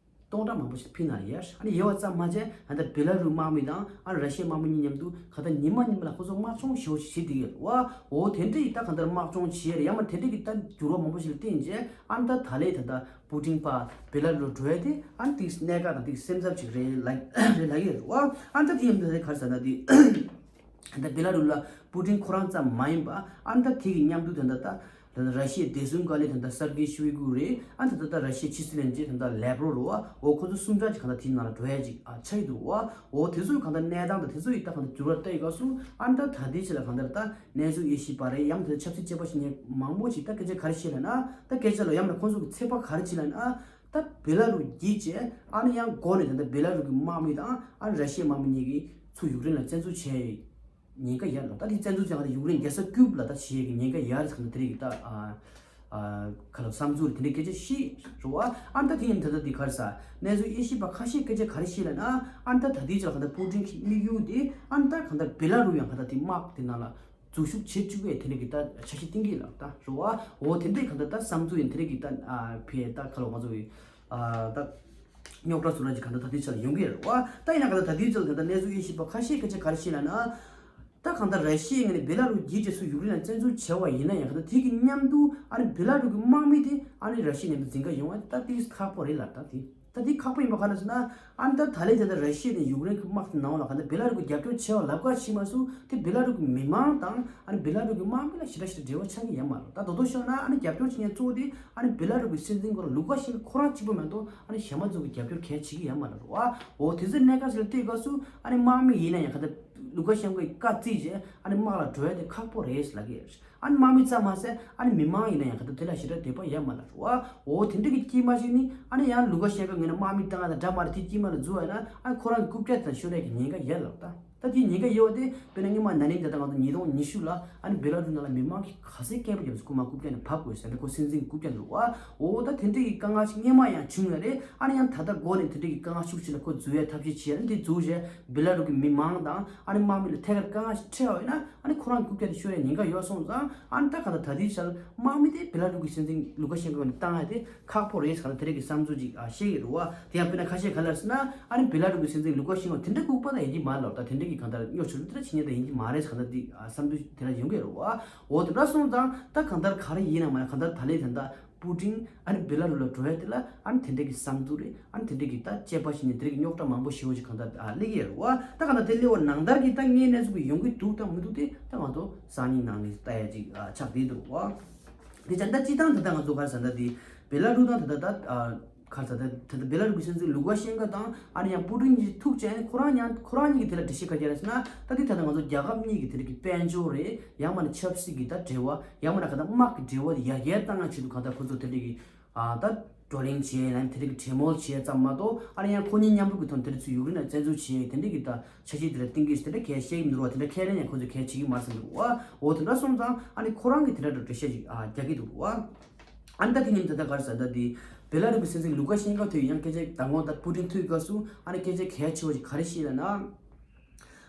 སྟོང་ཕྲག་མང་པོ་ཞིག་ཕུད་ནས་ཡོད། ཨ་ནི་ཡོད་པ་ཙམ་མ་ཟད་ད་ལྟ་བེ་ལ་རུ་དམག་མི་དང་ཨ་ནི་ར་ཤི་ཡའི་དམག་མི་གཉིས་མཉམ་དུ་ག་ད་ཉི་མ་ཉི་མ་ལ་ཁོ་ཚོ་དམག་སྦྱོང་ཞེ་པོ་ཞིག་བྱེད་བསྡད་ཡོད་བ། འོ་དེ་འདྲ་ཡིན་ད་ག་ད་དམག་སྦྱོང་བྱེད་རེད། ཡང་མ་དེ་འདྲ་གི་ད་འགྱུར་བ་མང་པོ་ཞིག་ལ་བརྟེན་རྗེས་ཨ་ནི་ད་ད་ལས་ད་ལྟ་པུ་ཏིན་ཕར་བེ་ལ་རུ་ལ་འགྲོ་ཡ་དེ་ཨ་ནི་དེ་གནད་འགག་དང་དེ་སེམས་འཚབ་ཅིག་རེད་ལ་རེད་ལབ་ཀྱི་ཡོད་རེད་བ། ཨ་ནི་ད་དེ་ཡིན་ད་དེ་ག་རེ་ཟ་ན་དེ། ད་བེ་ལ་རུ་ལ་པུ་ཏིན་ཁོ་རང་ཙམ་མ་ཡིན་པ་ཨ་ནི་ད་དེ་གི་མཉམ་དུ་ད་ད་ད་ད་ར་ཤི་ཡའི་བདེ་སྲུང་བཀའ་བློན་ད་ད་སར་གི་ཤོའི་གུ་རེད། ཨ་ནི་ད་ད་ད་ར་ཤི་ཡའི་ཕྱི་སྲིད་བློན་ཆེན་ད་ད་ལེབ་རོ་རོ་བ། འོ་ཁོ་ཚོ་གསུམ་ཆ་ཅིག་གང་ལྟར་དེའི་ནང་ལ་འགྲོ་ཡ་ཅིག་ཨ་ཆགས་ཀྱི་འདུག་བ། འོ་དེ་ཚོ་གང་ལྟར་གནས་སྟངས་དང་དེ་ཚོ་ཡི་ད་གང་ལྟར་འགྱུར་བ་ལྟ་ཡི་སྐབས་སུ་ཨ་ནི་ད་ད་དེའི་ཆེད་ལ་གང་ལྟར་ད་གནས་ཚུལ་དབྱེ་ཞིབ་པ་རེད། ཡང་ད་ཆབ་སྲིད་དཔྱད་པ་བྱེད་མཁན་མང་པོ་ཅིག་ད་སྐད་ཆ་ག་རེ་བཤད་ལབ་ན་ད་སྐད་ཆ་ལ་ཡང་ན་ཁོང་ཚོ་གི་ཚོད་དཔག་ག་རེ་བྱེད་ལབ་ན། ད་བེ་ལ་རུ་བརྒྱུད་བྱས་ཨ་ནི་ཡང་འགོ་ནས་ད་ལྟ་བེ་ལ་རུ་གི་དམག་མི་དང་ཨ་ནི་ར་ཤི་ཡའི་དམག་མི་གཉིས་ཀྱིས་ཚུར་ཡུཀ་རེན་ལ་བཙན་འཛུལ་བྱས་ཡོད་ཉེན་ཁ་ཡོད་ལ། ད་དེ་བཙན་འཛུལ་བྱས་ཨ་ནི་ཡུཀ་རེན་རྒྱལ་ས་ཀིའུབ་ལ་ད་བྱེད་ཡས་ཀྱི་ཉེན་ཁ་ཡོད་རེད་ཟེར་ནས་དེ་རིགས་ཀྱི་ད་ཨ་ཨ་ཁ་ལ་བསམ་ཚུལ་དེ་འདྲའི་སྐད་ཆ་བཤད་རེད་བ། ཨ་ནི་ད་དེ་ཡིན་ད་ལྟ་དེ་ག་རེ་ཟ་གནས་ཚུལ་དབྱེ་ཞིབ་པ་ཁ་ཤས་སྐད་ཆ་ག་རེ་བཤད་ལབ་ན་ཨ་ནི་ད་ད་དེའི་ཆ་ལ་ག་ད་པུ་ཏིན་གྱི་དམིགས་ཡུལ་དེ་ཨ་ནི་ད་ག་ད་བེ་ལ་རུ་ཡང་ག་ད་དེ་དམག་དེ་ནང་ལ། འཛུལ་ཞུགས་བྱེད་བཅུག་པའི་དེ་འདྲ་གི་ད་འཆར་གཞི་བཏིང་གི་ལགས། ད་རེད་བ། འོ་དེ་འདྲའི་གང་ལྟར་ད་བསམ་ཚུལ་ཡིན། དེ་འདྲ་གི་ད་ཨ་ཕེ་ད་ཁ་ལོ་ང་ཚོ་གི་ཨ་ད་རྙོག་དྲ་བཟོ་གྲྭ་ཅིག་གང་ལྟར་ད་དེ་ཆ་ལ་ཡོང་གི་རེད་བ། ད་ཡིན་ན་གང་ལྟར་ད་དེའི་ཆ་ལ་གང་ལྟར་གནས་ཚུལ་དབྱེ་ཞིབ་པ་ཁ་ཤས་ཁ་ཤས་ག་རེ་བཤད་ལབ་ན། ད་གང་ལྟར་ར་ཤི་ཡའི་ངོས་ནས་བེ་ལ་རུ་གྱི་རྗེས་སུ་ཡུཀ་རེན་ལ་བཙན་འཛུལ་བྱས་པ་ཡིན་ན་ཡང་། གང་ལྟར་དེ་གི་མཉམ་དུ་ཨ་ནི་བེ་ལ་རུ་གི་དམག་མི་དེ་ཨ་ནི་ར་ཤི་ཡའི་མཉམ་དུ་འཛིན་ག་ཡོང་བ་ད་དེ་ཁག་པོ་རེད་ལགས། ད་དེ་ད་དེ་ཁག་པོ་ཡིན་པ་ག་རེ་ཟེར་ན། ཨ་ནི་ད་ད་ལན་དེ་ད་ར་ཤི་ཡ་དང་ཡུཀ་རེན་གྱི་དམག་དེ་ནང་ལ་གང་ལྟར་བེ་ལ་རུ་གི་རྒྱབ་སྐྱོར་བྱས་པ་ལབ་ག་ཕྱིན་མ་སོང་། དེ་བེ་ལ་རུ་གི་མི་མང་དང་ཨ་ནི་བེ་ལ་རུ་གི་དམག་མི་ལ་ཞེ་དྲག་ཞེ་དྲག་འབྲེལ་བ་ཆགས་ཀྱི་ཡོད་མ་རེད། ད་དོ་དོ་ཤོད་ན་ཨ་ནི་རྒྱབ་སྐྱོར་བྱེད་མཁན་གཙོ་བོ་དེ་ཨ་ནི་བེ་ལ་རུ་གི་སྲིད་འཛིན་སྐོར་ལུ་ཀ་ཤན་ཁོ་རང་གཅིག་པོ་མ་གཏོགས་ཨ་ནི་གཞན་མ་ཚོ་གི་རྒྱབ་སྐྱོར་གང་ཡང་བྱེད་ཀྱི་ཡོད་མ་རེད་བ། འོ་དེ་ཚོའི་གནད་འགག་ཞིག་ལ་བལྟས་སྐབས་སུ་ཨ་ནི་དམག་མི་ཡིན་ན་ཡང་གང་ལྟར་ལུ་ཀ་ཤན་ཁོས་བཀའ་བརྩིས་རྗེས་ཨ་ནི་དམག་ལ་འགྲོ་ཡ་དེ་ཁག་པོ་རེད་ལབ་ཀྱི་ཡོད་རེད། ཨ་ནི་དམག་མི་ཙམ་མ་ཟད་ཨ་ནི་མི་མང་ཡིན་ན་ཡང་གང་ལྟར་དེ་ལ་ཞེ་དྲག་འདོད་པ་ཡོད་མ་རེད་བ། འོ་དེ་འདྲ་གི་དཀྱིལ་མ་ཞིག་ནི་ཨ་ནི་ཡང་ལུ་ཀ་ཤན་ཁོའི་ངོས་ནས་དམག་མི་བཏང་ཡ་དང་འདྲ་མ་རེད། དེ་དཀྱིལ་མ་ལ་འཛུལ་བ་ཡིན་ན་ཨ་ནི་ཁོ་རང་གི་རྐུབ་བཀྱག་དེ་ཤོར་ཡ་གི་ཉེན་ཁ་ཡོད་ལབ་ད། ད་དེའི་ཉེན་ཁ་ཡོད་པ་དེ་དཔེར་ན་སྔོན་མ་ན་ནིང་ད་ལྟ་ང་ཚོ་ཉིས་སྟོང་ཉི་ཤུ་ལ་ཨ་ནི་བེ་ལ་རུ་ནང་ལ་མི་མང་གི་ག་ཚོད་སྐད་པ་རྒྱབ་སོང་། ཁོ་མར་རྐུབ་བཀྱག་ནས་བབས་དགོས་ཟེར་ནས་ཁོ་སྲིད་འཛིན་གྱི་རྐུབ་བཀྱག་འདུག་བ། འོ་ད་དེ་འདྲ་གི་དཀའ་ངལ་ཞིག་སྔོན་མ་ཡང་བྱུང་ཡོད་རེད། ཨ་ནི་ཡང་ད་ལྟ་འགོ་ནས་དེ་འདྲ་གི་དཀའ་ངལ་ཤུགས་ཆེ་ལ་ཁོ་འཛུལ་ཡའི་ཐབས་ཤེས་བྱས་ནས་དེ་འཛུལ་རྗེས་བེ་ལ་རུ་གི་མི་མང་དང་ཨ་ནི་དམག་མི་ལ་ཐད་ཀར་དཀའ་ངལ་ཞིག་འཕྲད་པ་ཡིན་ན་ཨ་ནི་ཁོ་རང་གི་རྐུབ་བཀྱག་དེ་ཤོར་ཡའི་ཉེན་ཁ་ཡོད་སོང་ཙང་། ཨ་ནི་ད་ག་ད་ད་ལྟའི་ཆར་དམག་མི་དེ་བེ་ལ་རུ་གི་སྲིད་འཛིན་ལུ་ཀ་ཤན་ཁོ་ནས་བཏང་ཡ་དེ་ཁག་པོ་རེད་ཟེར་ག་ད་དེ་འདྲ་གི་བསམ་ཚུལ་ཅིག་ཨ་བཤད་ཀྱི་རེད་བ། དེ་ཡང་དཔེར་ན་ཁ་ཤས་ག་ལ་ཟེར་ན་ཨ་ནི་བེ་ལ་རུ་གི་སྲིད་འཛིན་ལུ་ཀ་ཤན་ཁོ་དེ་འདྲ་ལྐུགས་པ་ད་ཡིན་གྱི་མ་རེད་ལབ། ད་དེ་འདྲ་གི་གང་ལྟར་རྙོག་ཆུང་དེ་འདྲ་བྱེད་མཁན་ད་ཡིན་གྱི་མ་རེད་ཟེར་ག་ད་དེ་ཨ་བསམ་ཚུལ་དེ་འདྲ་ཡོང་གི་རེད་བ། འོ་དེ་འདྲ་སོང་ཙང་ད་གང་ལྟར་ག་རེ་ཡིན་ན་མ་ན་གང་ལྟར་ད་ལན་ད་ལྟ་པུ་ཏིན་ཨ་ནི་བེ་ལ་རུ་ལ་འགྲོ་ཡ་དེ་ལ་ཨ་ནི་དེ་འདྲ་གི་བསམ་ཚུལ་རེད། ཨ་ནི་དེ་འདྲ་གི་ད་དཔྱད་པ་བྱས་ནས་དེ་འདྲ་གི་རྙོག་དྲ་མང་པོ་ཞེ་པོ་ཅིག་གང་ལྟར་ཨ་སླེབས་ཀྱི་རེད་བ། ད་གང་ལྟར་དེ་སླེབས་པ་ནང་ལྟར་གྱི་ད་དངོས་གནས་ཚུལ་གྱི་ཡོང་གི་འདུག་དང་མི་འདུག་དེ་ད་ང་ཚོ་སང་ཉིན་གནངས་ཉིན་ལྟ་ཡ་ཅིག་ཨ་ཆགས་བསྡད་འདུག་བ། དེ་བྱས་ད་སྤྱིར་བཏང་ད་ལྟ་ང་ཚོ་ག་རེ་ཟེར་ན་དེ་བེ་ལ་རུ་དང་ད་ལྟ་ད་ཨ་ག་རེ་ཟེར་ད་ད་ལྟ་བེ་ལ་རུ་གི་སྲིད་འཛིན་ལུ་ཀ་ཤན་ཁ་དང་ཨ་ནི་ཡང་པུ་ཏིན་གྱིས་ཐུག་བྱས་ཁོ་རང་ཡང་ཁོ་རང་གཉིས་ཀྱི་དེ་ལ་འགྲེལ་བཤད་ག་རེ་རེད་ཟེར་ན། ད་དེ་ད་ལྟ་ང་ཚོ་རྒྱལ་ཁབ་གཉིས་ཀྱི་དེ་རིགས་ཀྱི་དཔལ་འབྱོར་རེད། ཡང་མིན་ན་ཆབ་སྲིད་ཀྱི་ད་འབྲེལ་བ། ཡང་མིན་ན་ག་ད་དམག་གི་འབྲེལ་བ་དེ་ཡར་རྒྱས་གཏང་ཡ་ཆེད་དུ་ག་ད་ཁོ་ཚོ་དེ་རིགས་ཀྱི་ཨ་ད་བགྲོ་གླེང་བྱས་ཡང་དེ་རིགས་ཀྱི་གྲོས་མོལ་བྱས་ཙམ་མ་གཏོགས་ཨ་ནི་ཡང་ཁོ་གཉིས་མཉམ་རུབ་ཀྱི་ཐོག་ནས་དེ་རིགས་ཚོ་ཡུཀ་རེན་ལ་བཙན་འཛུལ་བྱས་དེ་འདྲ་གི་ད་འཆར་གཞི་དེ་ལ་གཏིང་སྐྱེས་དེ་འདྲ་གས་བཤད་ཀྱི་མི་འདུག་བ། དེ་འདྲ་ཁས་ལེན་ཡང་ཁོ་ཚོས་གས་བྱེད་ཀྱི་མ་རེད་བསམ་འདུག་བ། འོ་དེ་འདྲ་སོང་ཙང་ཨ་ནི་ཁོ་རང་གིས་དེ་འདྲ་འདྲ་འགྲེལ་བཤད་ཅིག་ཨ་རྒྱག་གི་འདུག་བ། ཨ་ནི་ད་དེ་ཉིན་ད་ལྟ་ག་རེ་ཟེར་ད་དེ་བེ་ལ་རུ་གི་སྲིད་འཛིན་ལུ་ཀ་ཤན་ཁ་ཐོས་ཡང་སྐད་ཆ་མདང་དགོང་ད་པུ་ཏིན་ཐོས་སྐབས་སུ་ཨ་ནི་སྐད་ཆ་གལ་ཆེ་བ་ཞིག་ག་རེ་བཤད་ལབ་ན།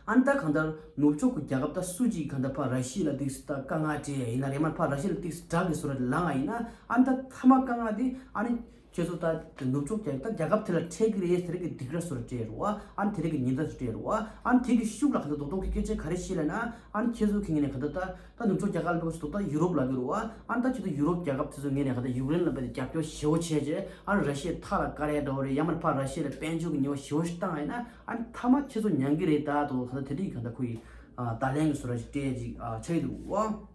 ཨ་ནི་ད་གང་ལྟར་ནུབ་ཕྱོགས་ཀྱི་རྒྱལ་ཁབ་ད་སུ་གཅིག་གང་ལྟར་ཕར་ར་ཤི་ཡ་ལ་ཏིག་ཙམ་ད་དཀའ་ངལ་འཕྲད་ཡ་ཡིན་ན་རེད། མ་ཕར་ར་ཤི་ཡ་ལ་ཏིག་ཙམ་དགྲ་གི་བཟོ་འདྲ་ལངས་ཡ་ཡིན་ན། ཨ་ནི་ད་མཐའ་མ་དཀའ་ངལ་དེ་ཨ་ནི་ཁྱེད་ཚོ་ད་ནུབ་ཕྱོགས་རྒྱལ་ཁབ་ད་རྒྱལ་ཁབ་དེ་ལ་འཕྲད་ཀྱི་རེད་ཟེར་གི་སྡིགས་ར་བཟོ་འདྲ་སྤྲད་རེད་བ། ཨ་ནི་དེ་རིགས་ཀྱི་ཉེན་བརྡ་བཟོ་འདྲ་སྤྲད་རེད་བ། ཨ་ནི་དེ་གི་ཤུགས་ལ་གང་ལྟར་རྡོག་རྡོག་གི་སྐད་ཆ་ག་རེ་བཤད་ལབ་ན། ཨ་ནི་ཁྱེད་ཚོ་གི་ངོས་ནས་གང་ལྟར་ད་ད་ནུབ་ཕྱོགས་རྒྱལ་ཁབ་ལ་ཕེབས་སུ་ད་ཡུ་རོབ་ལབ་ཀྱི་རེད་བ། ཨ་ནི་ད་ཁྱེད་ཚོ་ཡུ་རོབ་རྒྱལ་ཁབ་དེ་ཚོ་ངོས་ནས་གང་ལྟར་ཡུཀ་རེན་ལ་ཕེབས་ཏེ་རྒྱབ་སྐྱོར་ཞེ་པོ་བྱས་རྗེས་ཨ་ནི་ར་ཤི་ཡའི་མཐའ་ལ་བཀར་ཡ་འདྲ་བོ་རེད། ཡང་མིན་ཕར་ར་ཤི་ཡ་ལ་དཔལ་འབྱོར་གྱི་ཉེས་པ་ཞེ་པོ་ཞིག་བཏང་ཡ་ཡིན་ན། ཨ་ནི་མཐའ་མ་ཁྱེད་ཚོ་མྱང་གི་རེད། ད་དོ་གང་ལྟར་དེ་འདྲ་གི་གང་ལྟར་ཁོ་ཡི་ཨ་བརྡ་ལན་གྱི་བཟོ་འདྲ་ཞིག་སྤྲད་ཅིག་ཨ་ཆགས་ཀྱི་འདུག་བ།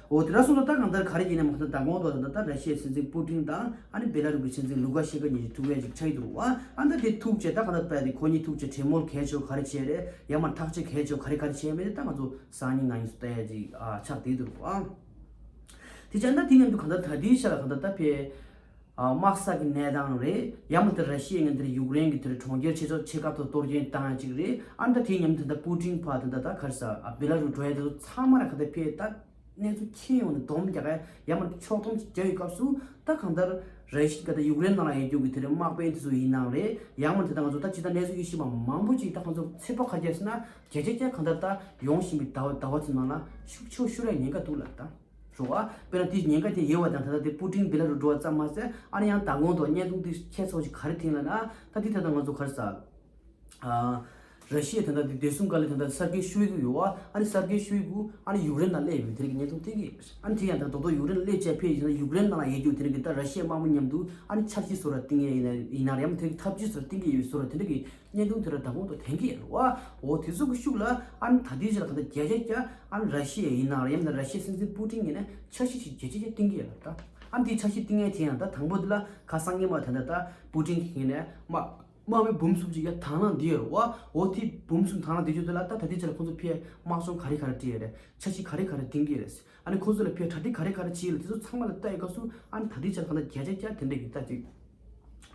འོ་དེ་འདྲ་སོང་ཙང་ད་གང་ལྟར་ག་རེ་ཡིན་ནའི་མ་གཏོགས་ད་དགོང་དག་ད་ད་ར་ཤི་ཡའི་སྲིད་འཛིན་པུ་ཏིན་དང་ཨ་ནི་བེ་ལ་རུ་གི་སྲིད་འཛིན་ལུ་ཀ་ཤན་ཁ་གཉིས་ཐུག་ཡ་ཅིག་ཆགས་ཀྱི་འདུག་བ། ཨ་ནི་ད་དེ་ཐུག་བྱས་ད་གང་ལྟར་ད་དེ་ཁོ་གཉིས་ཐུག་བྱས་གྲོས་མོལ་གལ་ཆེ་བ་ག་རེ་བྱས་རེད། ཡང་མིན་ཐག་གཅོད་གལ་ཆེ་བ་ག་རེ་ག་རེ་བྱས་མེད་དེ་ད་ང་ཚོ་སང་ཉིན་གནངས་ཉིན་སུ་ལྟ་ཡ་ཅིག་ཨ་ཆགས་བསྡད་འདུག་ཨང་། དེ་བྱས་ན་དེ་མཉམ་དུ་གང་ལྟར་ད་ལྟའི་ཆ་ལ་གང་ལྟར་ད་ཕེ་ཨ་དམག་ས་གི་གནས་སྟངས་རེད། ཡང་མིན་ད་ར་ཤི་ཡའི་ངན་དེར་ཡུཀ་རེན་གྱི་དེར་གྲོང་ཁྱེར་ཆེ་ཚོ་ཆེ་ཁག་ཏུ་གཏོར་སྐྱོན་བཏང་ཡ་ཅིག་རེད། ཨ་ནི་ད་དེ་མཉམ་དུ་ད་པུ་ཏིན་ཕར་ད་ད་ད་ག་རེ་ཟ་ཨ་བེ་ལ་རུ་འགྲོ་ཡ་དེ་ཚོ་ཚང་མ་ལ་གང་ལྟར་ཕེ་ད་གནས་ཚུལ་མཁྱེན་ཡོང་ནས་སྡོམ་རྒྱག་ཡ་ཡང་མིན་ཕྱོགས་སྡོམ་ཅིག་རྒྱག་ཡོད་སྐབས་སུ་ད་གང་ལྟར་ར་ཤི་ཡ་ད་ཡུཀ་རེན་ནང་ལ་ཡོད་རྒྱུ་གི་དེར་དམག་དཔོན་དེ་ཚོ་ཡིན་ནའང་རེད། ཡང་མིན་དེ་ད་ང་ཚོ་ད་ཇི་ལྟར་གནས་ཚུལ་དབྱེ་ཞིབ་པ་མང་པོ་ཅིག་ད་ཁོང་ཚོ་ཚོད་དཔག་ག་རེ་བྱས་ཟེར་ན། བརྒྱ་ཆ་བརྒྱ་གང་ལྟར་ད་ཡོང་བཞིན་པའི་ཟླ་བ་ཟླ་བ་ཚོའི་ནང་ལ་ཤུགས་ཆེ་བ་ཤོར་ཡ་ཉེན་ཁ་འདུག་ལབ་ད། རེད་བ། དཔེར་ན་དེའི་ཉེན་ཁ་དེ་ཡོད་པ་དང་ད་ལྟ་དེ་པུ་ཏིན་བེ་ལ་རུ་འགྲོ་བ་ཙམ་མ་ཟད་ཨ་ནི་ཡང་མདང་དགོང་དུ་བརྙན་ཐུང་དེ་ཁྱད་མཚར་ཞིག་ག་རེ་མཐོང་ལབ་ན། ད་དེ་ད་ལྟ་ང་ཚོ་ག་རེ་ཟ། ཨ། ར་ཤི་ཡ་ད་ལྟ་དེ་བདེ་སྲུང་བཀའ་བློན་ད་ལྟ་སར་གེ་ཤོའི་གུ་ཡོད་བ། ཨ་ནི་སར་གེ་ཤོའི་གུ་ཨ་ནི་ཡུཀ་རེན་ནང་སླེབས་ཡོད་པའི་དེ་རིགས་བརྙན་ཐུང་མཐོང་གི་ཡོད། ཨ་ནི་དེ་ཡང་ད་རྡོག་རྡོག་ཡུཀ་རེན་ནང་སླེབས་བྱས་ཕེབས་ཡིན་ན་ཡུཀ་རེན་ནང་ལ་ཡོད་རྒྱུ་དེ་རིགས་ཀྱི་ད་ར་ཤི་ཡའི་དམག་མི་མཉམ་དུ་ཨ་ནི་འཆར་གཞི་བཟོ་ར་བཏིང་ཡས་ཡིན་ན་ཡིན་ན་རེད། ཡང་མིན་དེ་རིགས་འཐབ་ཇུས་བཟོ་ར་བཏིང་གི་ཡོད་པའི་བཟོ་ར་དེ་འདྲ་གི་བརྙན་ཐུང་དེ་ར་མདང་དགོང་དུ་ཐོན་གྱི་ཡོད་རེད་བ། འོ་དེ་ཚོ་གི་ཤུགས་ལ་ཨ་ནི་ད་ལྟའི་ཆར་གང་ལྟར་བརྒྱ་ཆ་བརྒྱ་ཨ་ནི་ར་ཤི་ཡ་ཡིན་ན་རེད། ཡང་མིན་ན་ར་ཤི་ཡའི་སྲིད་འཛིན་པུ་ཏིན་ཡིན་ན་འཆར་གཞི་ཞིག་བརྒྱ་ཆ་བརྒྱ་བཏིང་གི་ཡོད་རེད་ད། ཨ་ནི་དེའི་འཆར་གཞི་བཏིང་ཡས་དེ་ཡང་ད་དང་པོ་དེ་ལ་ཁ་སང་ཉིན་མ་ད་ལྟ་ད་པུ་ཏིན་གྱི་ངོས་ནས་དམག་དམག་མི་འབུམ་གསུམ་ཅིག་ཡར་དང་བླངས་བསྡད་ཡོད་རེད་བ། འོ་དེ་འབུམ་གསུམ་དང་བླངས་བསྡད་རྒྱུ་དེ་ལ་ད་ད་ལྟའི་ཆར་ཁོང་ཚོ་ཕར་དམག་སྦྱོང་ག་རེ་ག་རེ་སྤྲད་ཡོད་རེད། འཆར་གཞི་ག་རེ་ག་རེ་འདིང་གི་ཡོད་རེད། ཨ་ནི་ཁོ་ཚོ་ལ་ཕར་གྲ་སྒྲིག་ག་རེ་ག་རེ་བྱས་ཡོད་ལ་དེ་ཚོ་ཚང་མ་ལ་ལྟ་ཡི་སྐབས་སུ་ཨ་ནི་ད་ལྟའི་ཆར་གང་ལྟར་བརྒྱ་ཆ་བརྒྱ་དེ་འདྲ་གི་ལྟ་ཅིག་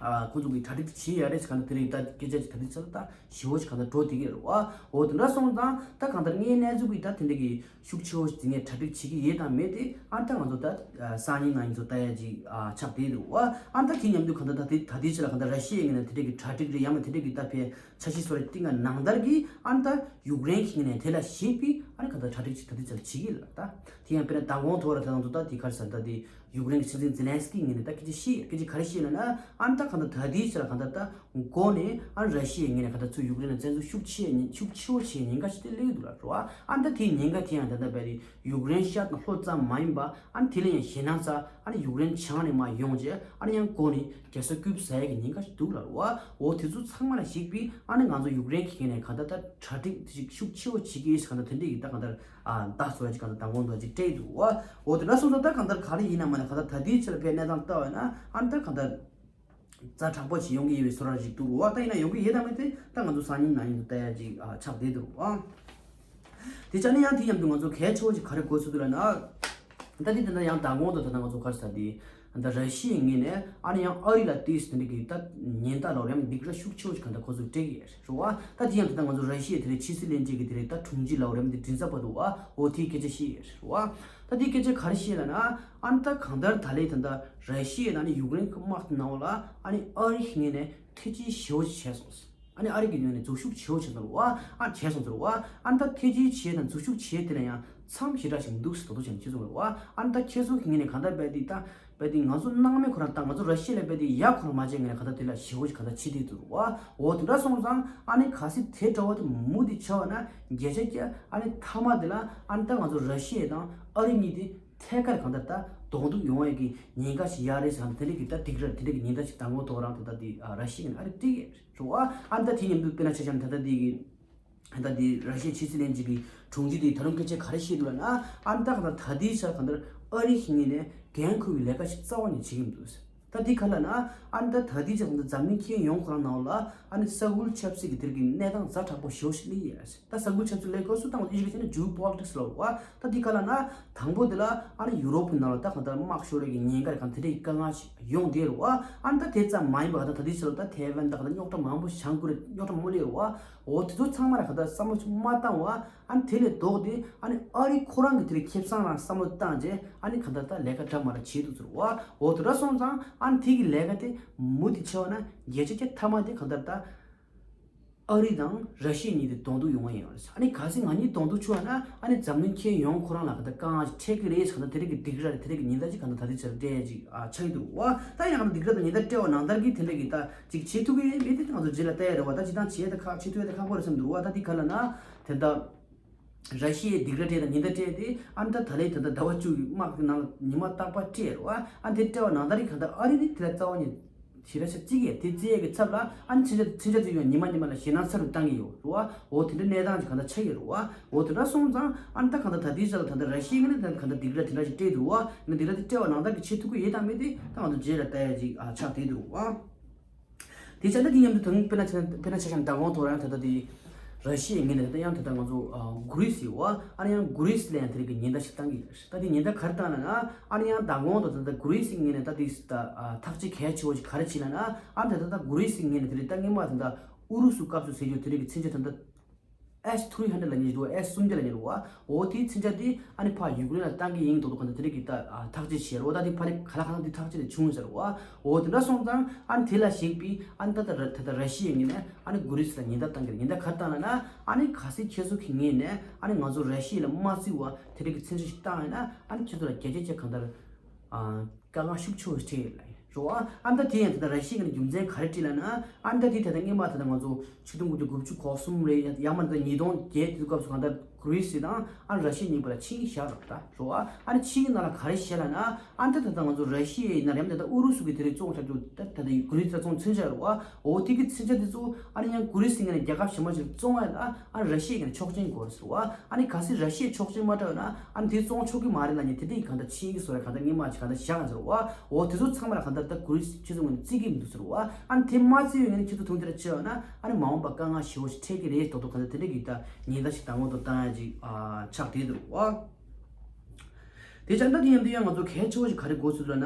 ཨ་ཁོང་ཚོ་གི་གྲ་སྒྲིག་བྱེད་ཡ་རེད་ཟེར་གང་ལྟར་དེ་རིང་ད་སྐད་ཆ་ཅིག་ད་ལྟའི་ཆར་ད་ཞི་བོ་ཞིག་གང་ལྟར་འགྲོ་བསྡད་ཀྱི་རེད་བ། འོ་དེ་འདྲ་སོང་ཙང་ད་གང་ལྟར་དངོས་གནས་ཚུལ་གྱི་ད་དེ་འདྲ་གི་ཤུགས་ཆེ་བོ་ཞིག་ངས་གྲ་སྒྲིག་བྱེད་ཀྱི་ཡོད་དང་མེད་དེ་ཨ་ད་ང་ཚོ་ད་སང་ཉིན་གནངས་ཉིན་ཚོ་ལྟ་ཡ་ཅིག་ཨ་ཆགས་བསྡད་འདུག་བ། ཨ་ད་དེ་མཉམ་དུ་གང་ལྟར་ད་དེ་ད་ལྟའི་ཆར་ལ་གང་ལྟར་ར་ཤི་ཡའི་ངོས་ནས་དེ་འདྲ་གི་གྲ་སྒྲིག་རེད་ཡང་ན་དེ་འདྲ་གི་ད་ཕན་འཆར་གཞི་བཟོ་རེ་བཏིང་ང་ནང་ལྟར་གྱི་ཨ་ནི་ད་ཡུཀ་རེན་གྱི་ངོས་ནས་དེ་ལ་གཞིགས་པའི་ཨ་ནི་ག་ད་གྲ་སྒྲིག་ཅིག་ད་ལྟའི་ཆར་བྱེད་ཀྱི་ལ་ད་དེ་ཡང་དཔེར་ན་མདང་དགོང་ཐོག་ར་ད་ང་ཚོ་ད་དེ་ག་རེ་ཟེར་ད་དེ་ཡུཀ་རེན་གྱི་སྲིད་འཛིན་ཛེ་ལན་སི་ཀི་ངོས་ནས་ད་སྐད་ཆ་བཤད་ཡོད། སྐད་ཆ་ག་རེ་བཤད་ལབ་ན་ཨ་ནི་ད་ག་ད་ད་ལྟའི་ཆར་ག་ད་ད་མགོ་ནས་ཨ་ནི་ར་ཤི་ཡའི་ངོས་ནས་ག་ད་ཚུར་ཡུཀ་རེན་ལ་བཙན་འཛུལ་ཤུགས་ཆེ་ཉེན་ཤུགས་ཆེ་བོ་བྱེད་ཉེན་ཁ་ཞིག་དེ་སླེབས་ཀྱི་འདུག་ལ་རོ། ཨ་ནི་ད་དེའི་ཉེན་ཁ་དེ་ཡང་ད་ལྟ་བས་དེ་ཡུཀ་རེན་ཤར་དང་ལྷོ་ཙམ་མ་ཡིན་པ་ཨ་ནི་དེ་ལས་ཡང་ཞེད་སྣང་ཚ་ཨ་ནི་ཡུཀ་རེན་བྱང་ནས་མར་ཡོང་རྗེས་ཨ་ནི་ཡང་མགོ་ནས་རྒྱལ་ས་རྐུབ་ཟ་ཡ་གི་ཉེན་ཁ་ཞིག་འདུག་ལ་རོ། འོ་དེ་ཚོ་ཚང་མ་ལ་གཞིགས་པའི་ཨ་ནི་ང་ཚོ་ཡུཀ་རེན་གྱི་ངོས་ནས་ག་ད་ད་གྲ་སྒྲིག་དེ་ཞིག་ཤུགས་ཆེ་བོ་བྱེད་ཀྱི་ཡོད་ཟེར་ག་ད་དེ་འདྲ་ཡིན་ད་ག་ད་ཨ་ད་བཟོ་ཡ་ཅིག་ག་ད་མདང་དགོང་ད་ཅིག་སྤྲད་འདུག་བ། འོ་དེ་འདྲ་སོང་ཙང་ད་ག་ད་ག་རེ་ཡིན་ན་མ་ན་ག་ད་ད་ལྟའི་ཆར་ལ་ཕའི་གནས་སྟངས་ལྟ་བ་ཡིན་ན་ཨ་ནི་ད་ག་ད། ཛ་དྲག་པོ་ཅིག་ཡོང་གི་ཡོད་པའི་བཟོ་འདྲ་ཞིག་འདུག་རུ་བ། ད་ཡིན་ན་ཡོང་གི་ཡོད་དམ་མེད་དེ་ད་ང་ཚོ་སང་ཉིན་གནངས་ཉིན་དུ་ལྟ་ཡ་ཅིག་ཨ་ཆགས་བསྡད་འདུག་རུ་བ། དེ་ཆ་ནས་ཡང་དེ་མཉམ་དུ་ང་ཚོ་གལ་ཆེ་བོ་ཞིག་ག་རེ་གོ་ཚུལ་འདུག་ལབ་ན། ད་དེ་དེ་འདྲ་ཡང་མདང་དགོང་དུ་ད་ལྟ་ང་ཚོ་ག་རེ་ཟེར་དེ་ད་ར་ཤི་ཡའི་ངོས་ནས་ཨ་ནི་ཡང་ཨ་རི་ལ་ཏིས་དེ་འདྲ་གི་ད་ཉེན་བརྡ་ལོ་རེམ་སྡིགས་ར་ཤུགས་ཆེ་བོ་ཞིག་ག་འདྲ་ཁོ་ཚོས་སྤྲད་ཀྱི་ཡོད་རེད་རུ་བ། ད་དེ་ཡང་ད་ལྟ་ང་ཚོ་ར་ཤི་ཡའི་དེ་རེད་ཕྱི་སྲིད་བློན་ཆེན་གྱི་དེ་རེད་ད་དྲུང་ཆེ་ལོ་རེམ་དེ་མགྲིན་ཚབ་པ་འདུག་བ། འོ་དེའི་སྐད་ཆ་བཤད་ཡོད་རེད་རུ་བ། ད་དེའི་སྐད་ཆ་ག་རེ་བཤད་ལབ་ན། ཨ་ནི་ད་གང་ལྟར་ད་ལས་ད་ལྟ་ར་ཤི་ཡས་དང་ནི་ཡུཀ་རེན་གྱི་དམག་གི་ནང་ལ་ཨ་ནི་ཨ་རི་གི་ངོས་ནས་ཐེ་ཇུས་ཞེ་པོ་ཅིག་བྱས་སོང་། ཨ་ནི་ཨ་རི་གི་ངོས་ནས་འཛུལ་ཞུགས་ཞེ་པོ་བྱས་སོང་རུ་བ། ཨ་བྱས་སོང་ཟེར་རུ་བ། ཨ་ནི་ད་ཐེ་ཇུས་བྱས་དང་འཛུལ་ཞུགས་བྱས་དེ་ལ་ཡང་མཚམས་ཞེ་དྲག་ཞིག་མི་འདུག་ཟེར་ད་དུང་བྱས་ནས་ཁྱེད་ཚོ་རུ་བ། ཨ་ནི་ད་ཁྱེད་ཚོ་གི་ངོས་ནས་གང་ལྟར་རྦད་དེ་ད་རྦད་དེ་ང་ཚོ་སྣང་མེད་ཁོ་རང་ད་ང་ཚོ་ར་ཤི་ཡ་ལ་རྦད་དེ་ཡ་ཁོ་རང་མ་བྱས་ངོས་ནས་གང་ལྟར་དེ་ལ་ཞེ་པོ་ཞིག་གང་ལྟར་བྱེད་དེ་འདུག་རུ་བ། འོ་དེ་འདྲ་སོང་ཙང་ཨ་ནི་གལ་སྲིད་དེ་འདྲ་བ་དེ་མུ་མཐུད་བྱས་པ་ན་བརྒྱ་ཆ་བརྒྱ་ཨ་ནི་མཐའ་མ་དེ་ལ་ཨ་ནི་ད་ང་ཚོ་ར་ཤི་ཡ་དང་ཨ་རི་གཉིས་དེ། ཐད་ཀར་གང་ལྟར་ད་གདོང་ཐུག་ཡོང་ཡས་ཀྱི་ཉེན་ཁ་ཞིག་ཡོད་རེད་ཟེར་ནས་དེ་འདྲ་གི་ད་སྡིགས་ར་དེ་འདྲ་གི་ཉེན་བརྡ་ཞིག་མདང་དགོང་ཐོག་རང་ད་ལྟ་དེ་ཨ་ར་ཤི་ཡ་ནས་ཨ་རི་སྤྲད་ཀྱི་རེད་བ། ཨ་ནི་ད་དེ་མཉམ་དུ་དཔེར་ན་ཆ་བཞག་ན་ད་ལྟ་དེ་གི་ད་ལྟ་དེ་ར་ཤི་ཡའི་ཕྱི་སྲིད་བློན་ཆེན་གྱི་དྲུང་ཆེ་དེ་ད་རུང་སྐད་ཆ་ག་རེ་བཤད་འདུག་ལབ་ན། ཨ་ནི་ད་གང་ལྟར་ད་ལྟའི་ཆར་གང་ལྟར་ཨ་རི་གི་ངོས་ནས་འགན་འཁུར་བའི་ལས་ཀ་ཞིག་རྩ་བ་ནས་བྱེད་ཀྱི་མི་འདུག་ཟེར། ད་འདི་ག་ལབ་ན། ཨ་ནི་ད་ད་ལྟའི་ཆར་གང་ལྟར་འཛམ་གླིང་ཁྱོན་ཡོངས་ཁོ་རང་ནང་ལ་ཨ་ནི་ས་ཁུལ་ཆབ་སྲིད་ཀྱི་དེར་གྱི་གནས་སྟངས་ཛ་དྲག་པོ་ཞེ་པོ་ཞིག་སླེབས་ཡོད་རེད། ད་ས་ཁུལ་ཆབ་སྲིད་ལས་སྐོར་སུ་བཏང་བ་ཨི་ཞིག་བྱས་ན་ཇིའོ་པོ་ལི་ཊིག་སི་ལབ་རེད་བ། ད་འདི་ག་ལབ་ན། དང་པོ་དེ་ལ་ཨ་ནི་ཡུ་རོབ་ཀྱི་ནང་ལ་ད་གང་ལྟར་དམག་ཤོར་བའི་གི་ཉེན་ཁ་རེད་གང་དེ་འདྲའི་དཀའ་ངལ་ཞིག་ཡོང་བསྡད་རེད་བ། ཨ་ནི་ད་དེ་ཙམ་མ་ཡིན་པ་གང་ལྟར་ད་ལྟའི་ཆར་ལ་ད་ཐའེ་ཝན་ད་གང་ལྟར་རྙོག་དྲ་མང་པོ་བྱུང་གི་རེད། རྙོག་དྲ་མང་པོ་སླེབས་རེད་བ། འོ་དེ་ཚོ་ཚང་མ་ལ་གང་ལྟར་བསམ་བློ་ཞིག་མ་བཏང་བ། ཨ་ནི་དེ་ལས་ལྡོག་སྟེ་ཨ་ནི་ཨ་རི་ཁོ་རང་གི་དེ་ལ་ཁེ་བཟང་རང་བསམ་བློ་བཏང་རྗེས་ཨ་ནི་གང་ལྟར་ད་ལས་ཀ་འདྲ་མ་འདྲ་བྱེད་འདུག་ཟེར་བ། འོ་དེ་འདྲ་སོང་ཙང་ཨ་ནི་དེ་གི་ལས་ཀ་དེ་མུ་མཐུད་བྱས་པ་ན་བརྒྱ་ཆ་བརྒྱ་མཐའ་མ་དེ་གང་ལྟར་ད་ཨ་རི་དང་ར་ཤི་ཡ་གཉིས་དེ་གདོང་ཐུག་ཡོང་བ་ཡིན་པ་རེད། ཨ་ནི་གལ་སྲིད་ང་གཉིས་གདོང་ཐུག་བྱུང་བ་ན་ཨ་ནི་འཛམ་གླིང་ཁྱོན་ཡོངས་ཁོ་རང་ལ་གང་ལྟར་དཀའ་ངལ་ཞིག་འཕྲད་ཀྱི་རེད་ཟེར་གང་ལྟར་དེ་རིགས་ཀྱི་སྡིགས་ར་རེད། དེ་རིགས་ཀྱི་ཉེན་བརྡ་ཅིག་གང་ལྟར་ད་ལྟའི་ཆར་སྤྲད་ཡ་ཅིག་ཨ་ཆགས་ཀྱི་འདུག་བ། ད་ཡིན་ན་གང་ལྟར་སྡིགས་ར་དང་ཉེན་བརྡ་སྤྲད་པ་ནང་ལྟར་གྱི་དེ་འདྲ་གི་ད་ཅིག་བྱེད་ཐུབ་ཀྱི་ཡོད་མེད་དེ་ང་ཚོ་རྗེས་ལ་ལྟ་ཡ་རེད་བ། ད་ཅིག་ཐང་བྱེད་ཡ་དེ་ཁག་བྱེད་ཐུབ་ཡ་དེ་ཁག་པོ་རེད་བསམ་འདུག་བ། ད་འདི་ག་ལབ་ན་དེ་འདྲ། ར་ཤི་ཡའི་སྡིགས་ར་སྤྲད་དང་ཉེན་བརྡ་སྤྲད་དེ་ཨ་ནི་ད་ད་ལན་ད་ལྟ་ཟླ་བ་བཅུ་གི་དམག་གི་ནང་ལ་ཉི་མ་རྟག་པར་སྤྲད་རེད་བ། ཨ་ནི་དེ་སྤྲད་པ་ནང་ལྟར་གྱི་གང་ལྟར་ཨ་རི་ནི་དེ་ལ་རྩ་བ་ནས་ཞེ་དྲག་ཤ་བརྩི་གི་ཡོད། དེ་བརྩི་ཡས་ཀྱི་ཚབ་ལ་ཨ་ནི་མཚོན་ཆ་མཚོན་ཆ་དེ་ཡང་ཉི་མ་ཉི་མ་ལ་ཞེད་སྣང་ཚ་རུ་བཏང་གི་ཡོད་རེད་བ། འོ་དེ་འདྲ་གནས་སྟངས་ཀྱི་གང་ལྟར་ཆགས་ཡོད་རེད་བ། འོ་དེ་འདྲ་སོང་ཙང་ཨ་ནི་ད་གང་ལྟར་ད་ལྟའི་ཆ་ལ་ད་ལྟ་ར་ཤི་ཡ་གི་ནི་ད་གང་ལྟར་སྡིགས་ར་དེ་འདྲ་ཞིག་སྤྲད་འདུག་བ། ཨ་ནི་སྡིགས་ར་དེ་སྤྲད་པ་ནང་ལྟར་གྱི་བྱེད་ཐུབ་ཀྱི་ཡོད་དམ་མེད་དེ་ད་ང་ཚོ་རྗེས་ལ་ལྟ་ཡ་ཅིག་ཨ་ཆགས་བསྡད་འདུག་བ། དེ་བྱས་ན་དེ་མཉམ་དུ་དང་དཔེར་ན་ཆ་དཔེར་ན་ཆ་བཞག་ན་མདང་དགོང་ཐོག་རང་ད་ལྟ་དེ་ར་ཤི་ཡའི་ངོས་ནས་ད་ལྟ་ཡང་ད་ལྟ་ང་ཚོ་ཨ་གྷི་རི་སི་ཡོད་བ། ཨ་ནི་ཡང་གྷི་རི་སི་ལ་ཡང་དེ་རིགས་ཀྱི་ཉེན་བརྡ་ཞིག་བཏང་གི་ཡོད་རེད། ད་དེ་ཉེན་བརྡ་ག་རེ་བཏང་ལབ་ན། ཨ་ནི་ཡང་མདང་དགོང་དང་ད་ལྟ་གྷི་རི་སི་ངོས་ནས་ད་དེ་ད་ཨ་ཐག་གཅོད་གལ་ཆེ་བོ་ཞིག་ག་རེ་བྱས་ལབ་ན། ཨ་ནི་ད་ལྟ་ད་གྷི་རི་སི་ངོས་ནས་དེ་རིགས་ད་སྔོན་མ་ད་ལྟ་ཨུ་རུ་སུ་སྐབས་སུ་ཟེར་རྒྱུ་དེ་རིགས་ཀྱི་མཚོན་ཆ་ད་ལྟ་S three hundred ལབ་མཁན་ཞིག་འདུག S སུམ་བརྒྱ་ལབ་མཁན་རེད་བ། འོ་དེའི་མཚོན་ཆ་དེ་ཨ་ནི་ཕར་ཡུཀ་རེན་ལ་བཏང་གི་ཡིན་མདོག་མདོག་གང་ལྟར་དེ་རིགས་ཀྱི་ད་ཨ་ཐག་གཅོད་བྱས་རེད་བ། ད་དེ་ཕར་ལས་ག་ལ་གང་འདྲ་དེ་ཐག་གཅོད་དེ་བྱུང་ཡོད་ཟེར་བ། འོ་དེ་འདྲ་སོང་ཙང་ཨ་ནི་དེ་ལ་གཞིགས་པའི་ཨ་ནི་ད་ལྟ་ར་ད་ལྟ་ར་ཤི་ཡའི་ངོས་ནས་ཨ་ནི་གྷི་རི་སི་ལ་ཉེན་བརྡ་བཏང་གི་རེད། ཉེན་བརྡ་ག་རེ་བཏང་ལབ་ན། ཨ་ནི་གལ་སྲིད་ཁྱེད་ཚོ་གི་ངོས་ནས་ཨ་ནི་ང་ཚོ་ར་ཤི་ཡ་ལ་མ་བརྩི་བ་དེ་རིགས་ཀྱི་མཚོན་ཆ་ཞིག་བཏང་ཡོད་ན་ཨ་ནི་ཁྱེད་ཚོ་ལ་བརྒྱ་ཆ་བརྒྱ་གང་ལྟར་ཨ། དཀའ་ངལ་ཤུགས་ཆེ་བོ་ཞིག་འཕྲད་ཡོད་ལ་ཡིན་རོ། ཨ་ཨ་ད་དེ་ཡང་ད་ལྟ་ར་ཤི་ཡའི་རྒྱུ་མཚན་ག་རེ་བྲིས་ལབ་ན། ཨ་ད་དེ་ད་ལྟ་སྔོན་མ་ད་ལྟ་ང་ཚོ་ཆིག་སྟོང་དགུ་བརྒྱ་དགུ་བཅུ་གོ་གསུམ་རེད། ཡང་མ་ད་ལྟ་ཉིས་སྟོང་བརྒྱད་དེ་སྐབས་སུ་གང་ལྟར་གྷི་རི་སི་དང་ཨ་ར་ཤི་ཡ་གཉིས་བར་ལ་ཆིངས་ཡིག་བཞག་རོགས་ད་རོ། ཨ་ཨ་ནི་ཆིངས་ཡིག་ནང་ལ་ག་རེ་བཤད་ལབ་ན། ཨ་ད་ད་ལྟ་ང་ཚོ་ར་ཤི་ཡ་ཡིན་ན་ཡང་ད་ལྟ་ཨུ་རུ་སུ་གི་དེ་རིགས་བཙོང་ཆོག་རྒྱུ་ད་ད་ལྟ་གྷི་རི་སི་ལ་བཙོང་མཚོན་ཆ་རོ། འོ་དེ་གི་མཚོན་ཆ་དེ་ཚོ་ཨ་ནི་ཡང་གྷི་རི་སི་ངོས་ནས་རྒྱལ་ཁབ་གཞན་པ་ཞིག་ལ་བཙོང་ཡ་ལ་ཨ་ར་ཤི་ཡ་ངོས་ནས་ཆོག་མཆན་དགོས་རེད་ཟེར་བ། ཨ་ནི་གལ་སྲིད་ར་ཤི་ཡས་ཆོག་མཆན་མ་སྤྲད་ན་ཨ་ནི་དེ་བཙོང་ཆོག་གི་མ་རེད་ལབ་ནས་དེ་འདྲའི་གང་ལྟར་ཆིངས་ཡིག་བཟོ་ར་གང་ལྟར་སྔོན་མ་ཅིག་གང་ལྟར་བཞག་ཡོད་ཟེར་བ། འོ་དེ་ཚོ་ཚང་མ་ལ་གང་ལྟར་ད་གྷི་རི་སི་ཁྱེད་ཚོ་ངོས་ནས་བརྩི་གི་མི་འདུག་ཟེར་བ། ཨ་ནི་དེ་མ་བརྩི་བའི་ངོས་ནས་ཁྱེད་ཚོ་དུང་དེ་འདྲ་བྱས་ཡོད་ན་ཨ་ནི་མ་འོངས་པ་དཀའ་ངལ་ཞེ་པོ་ཞིག་འཕྲད་ཀྱི་རེད་མདོག་མདོག་གང་ལྟར་དེ་འདྲ་གི་ད་ཉེན་བརྡ་ཞིག་མདང་དགོང་དུ་བཏང་ཡ་ཅིག་ཨ་ཆགས་བསྡད་འདུག་བ། དེ་བྱས་ད་དེ་ཡང་དེ་ཡང་ང་ཚོ་གལ་ཆེ་བོ་ཞིག་ག་རེ་དགོས་ཚུལ་ལབ་ན།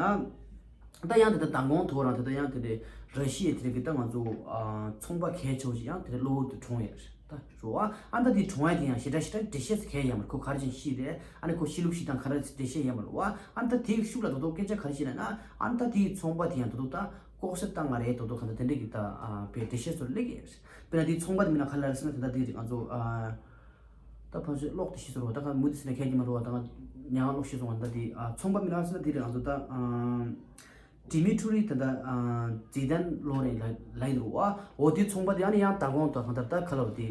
ད་ཡང་དེ་ལྟར་མདང་དགོང་ཐོག་རང་དེ་ལྟར་ཡང་དེ་འདྲའི་ར་ཤི་ཡའི་དེ་རིགས་ཀྱི་ད་ང་ཚོ་ཨ་ཚོང་པ་གལ་ཆེ་བ་ཞིག་ཡང་དེ་འདྲའི་གློ་བུར་དུ་གྲོངས་ཡོད་རེད། ད་རེད་བ། ཨ་ད་དེ་གྲོངས་ཡ་དེ་ཡང་ཞེ་དྲག་ཞེ་དྲག་འགྲེལ་བཤད་གལ་ཡོད་མ་རེད། ཁོ་ག་རེ་བྱས་ནས་ཤི་རེད། ཨ་ནི་ཁོ་ཤི་ལུགས་ཤི་སྟངས་ག་རེ་འགྲེལ་བཤད་ཡོད་མ་རེད་བ། ཨ་ད་དེའི་ཤུགས་ལ་ད་དུང་སྐད་ཆ་ག་རེ་བཤད་ན་ན། ཨ་ད་དེའི་ཚོང་པ་དེ་ཡང་ད་དུང་ད་ལྐོག་ཟ་བཏང་བ་རེད། ད་དུང་གང་ལྟར་དེ་འདྲ་གི་ད་ཨ་པའི་འགྲེལ་བཤད་ཚོ་སླེབས་ཡོད་རེད། དཔེར་ན་དེའི་ཚོང་པ་དེ་མིང་ལ་ག་རེ་ལབ་ཟེར་ན། ད་ལྟ་དེ་ང་ཚོ་ཨ་ད་ཕལ་ཆེར་ཀློག་དེ་ཤེས་སོང་རོ། ད་ག་མུ་དེ་ཟེར་ན་ཁྱད་ཀྱི་མ་རོ་བ། ད་ང་ཉག་ཀློག་ཤེས་སོང་བ། ད་དེ་ཨ་ཚོང་པ་མིང་ལ་ཟེར་ན་དེ་རེད། ང་ཚོ་ད་ཨ་ཌི་མི་ཊུ་རི་ད་ད་ཨ་ཛི་དན་ལོ་རེན་ལ་ལ་ཡིན་རོ་བ། འོ་དེ་ཚོང་པ་དེ་ཨ་ནི་ཡང་མདང་དགོང་དང་གང་ལྟར་ད་ག་ལབ་དེ་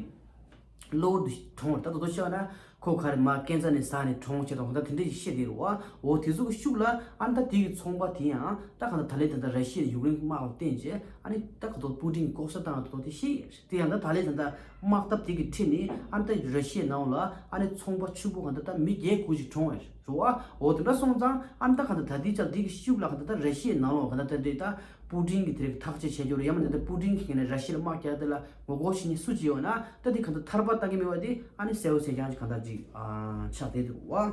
གློ་བུར་དུ་གྲོངས་བ་རེད། ད་དོ་དོ་ཤེས་བ་ན་ཁོ་ག་རེ་མ་ཀེན་སར་ནས་ཟ་ནས་གྲོངས་བྱས་དང་གང་ལྟར་དེ་འདྲ་ཞིག་བཤད་དེ་རོ་བ། འོ་དེ་ཚོ་གི་ཤུགས་ལ་ཨ་ནི་ད་དེ་གི་ཚོང་པ་དེ་ཡང་ད་གང་ལྟར་ད་ལན་ད་ད་ར་ཤི་ཡ་ཡུཀ་རེན་གི་དམག་ལ་བརྟེན་བྱས་ཨ་ནི་ད་ག་དོ་པུ་ཏིན་གི་ལྐོག་ཟ་བཏང་བ་དོ་དོ་དེ་ཤེས་ཡོད། དེ་ཡང་ད་ད་ལན་ད་ད་དམག་འཐབ་དེ་གི་ཁྲིད་ནས་ཨ་ནི་ད་ར་ཤི་ཡའི་ནང་ལ་ཨ་ནི་ཚོང་པ་ཕྱུག་པོ་གང་ལྟར་ད་མི་བརྒྱད་དགུ་ཞིག་གྲོངས་བ་རེད་བ། འོ་དེ་འདྲ་སོང་ཙང་ཨ་ནི་ད་གང་ལྟར་ད་དེའི་ཆར་དེ་གི་ཤུགས་ལ་གང་ལྟར་ད་ར་ཤི་ཡའི་ནང་ལོགས་གང་ལྟར་ད་དེ་ད་པུ་ཏིན་གི་དེ་རིགས་ཐག་གཅོད་བྱས་རྒྱུ་རེད། ཡང་མིན་ད་ད་པུ་ཏིན་གི་ངོས་ནས་ར་ཤི་ཡ་ལ་དམག་རྒྱག་དེ་ལ་ངོ་རྒོལ་བྱེད་མཁན་སུ་ཅིག་ཡོད་ན་ད་དེ་གང་ལྟར་ཐར་པ་ལྟ་གི་མེད་པ་དེ་ཨ་ནི་གསལ་པོ་གསལ་རྐྱང་ཅིག་གང་ལྟར་ཅིག་ཨ་ཆགས་བསྡད་འདུག་བ།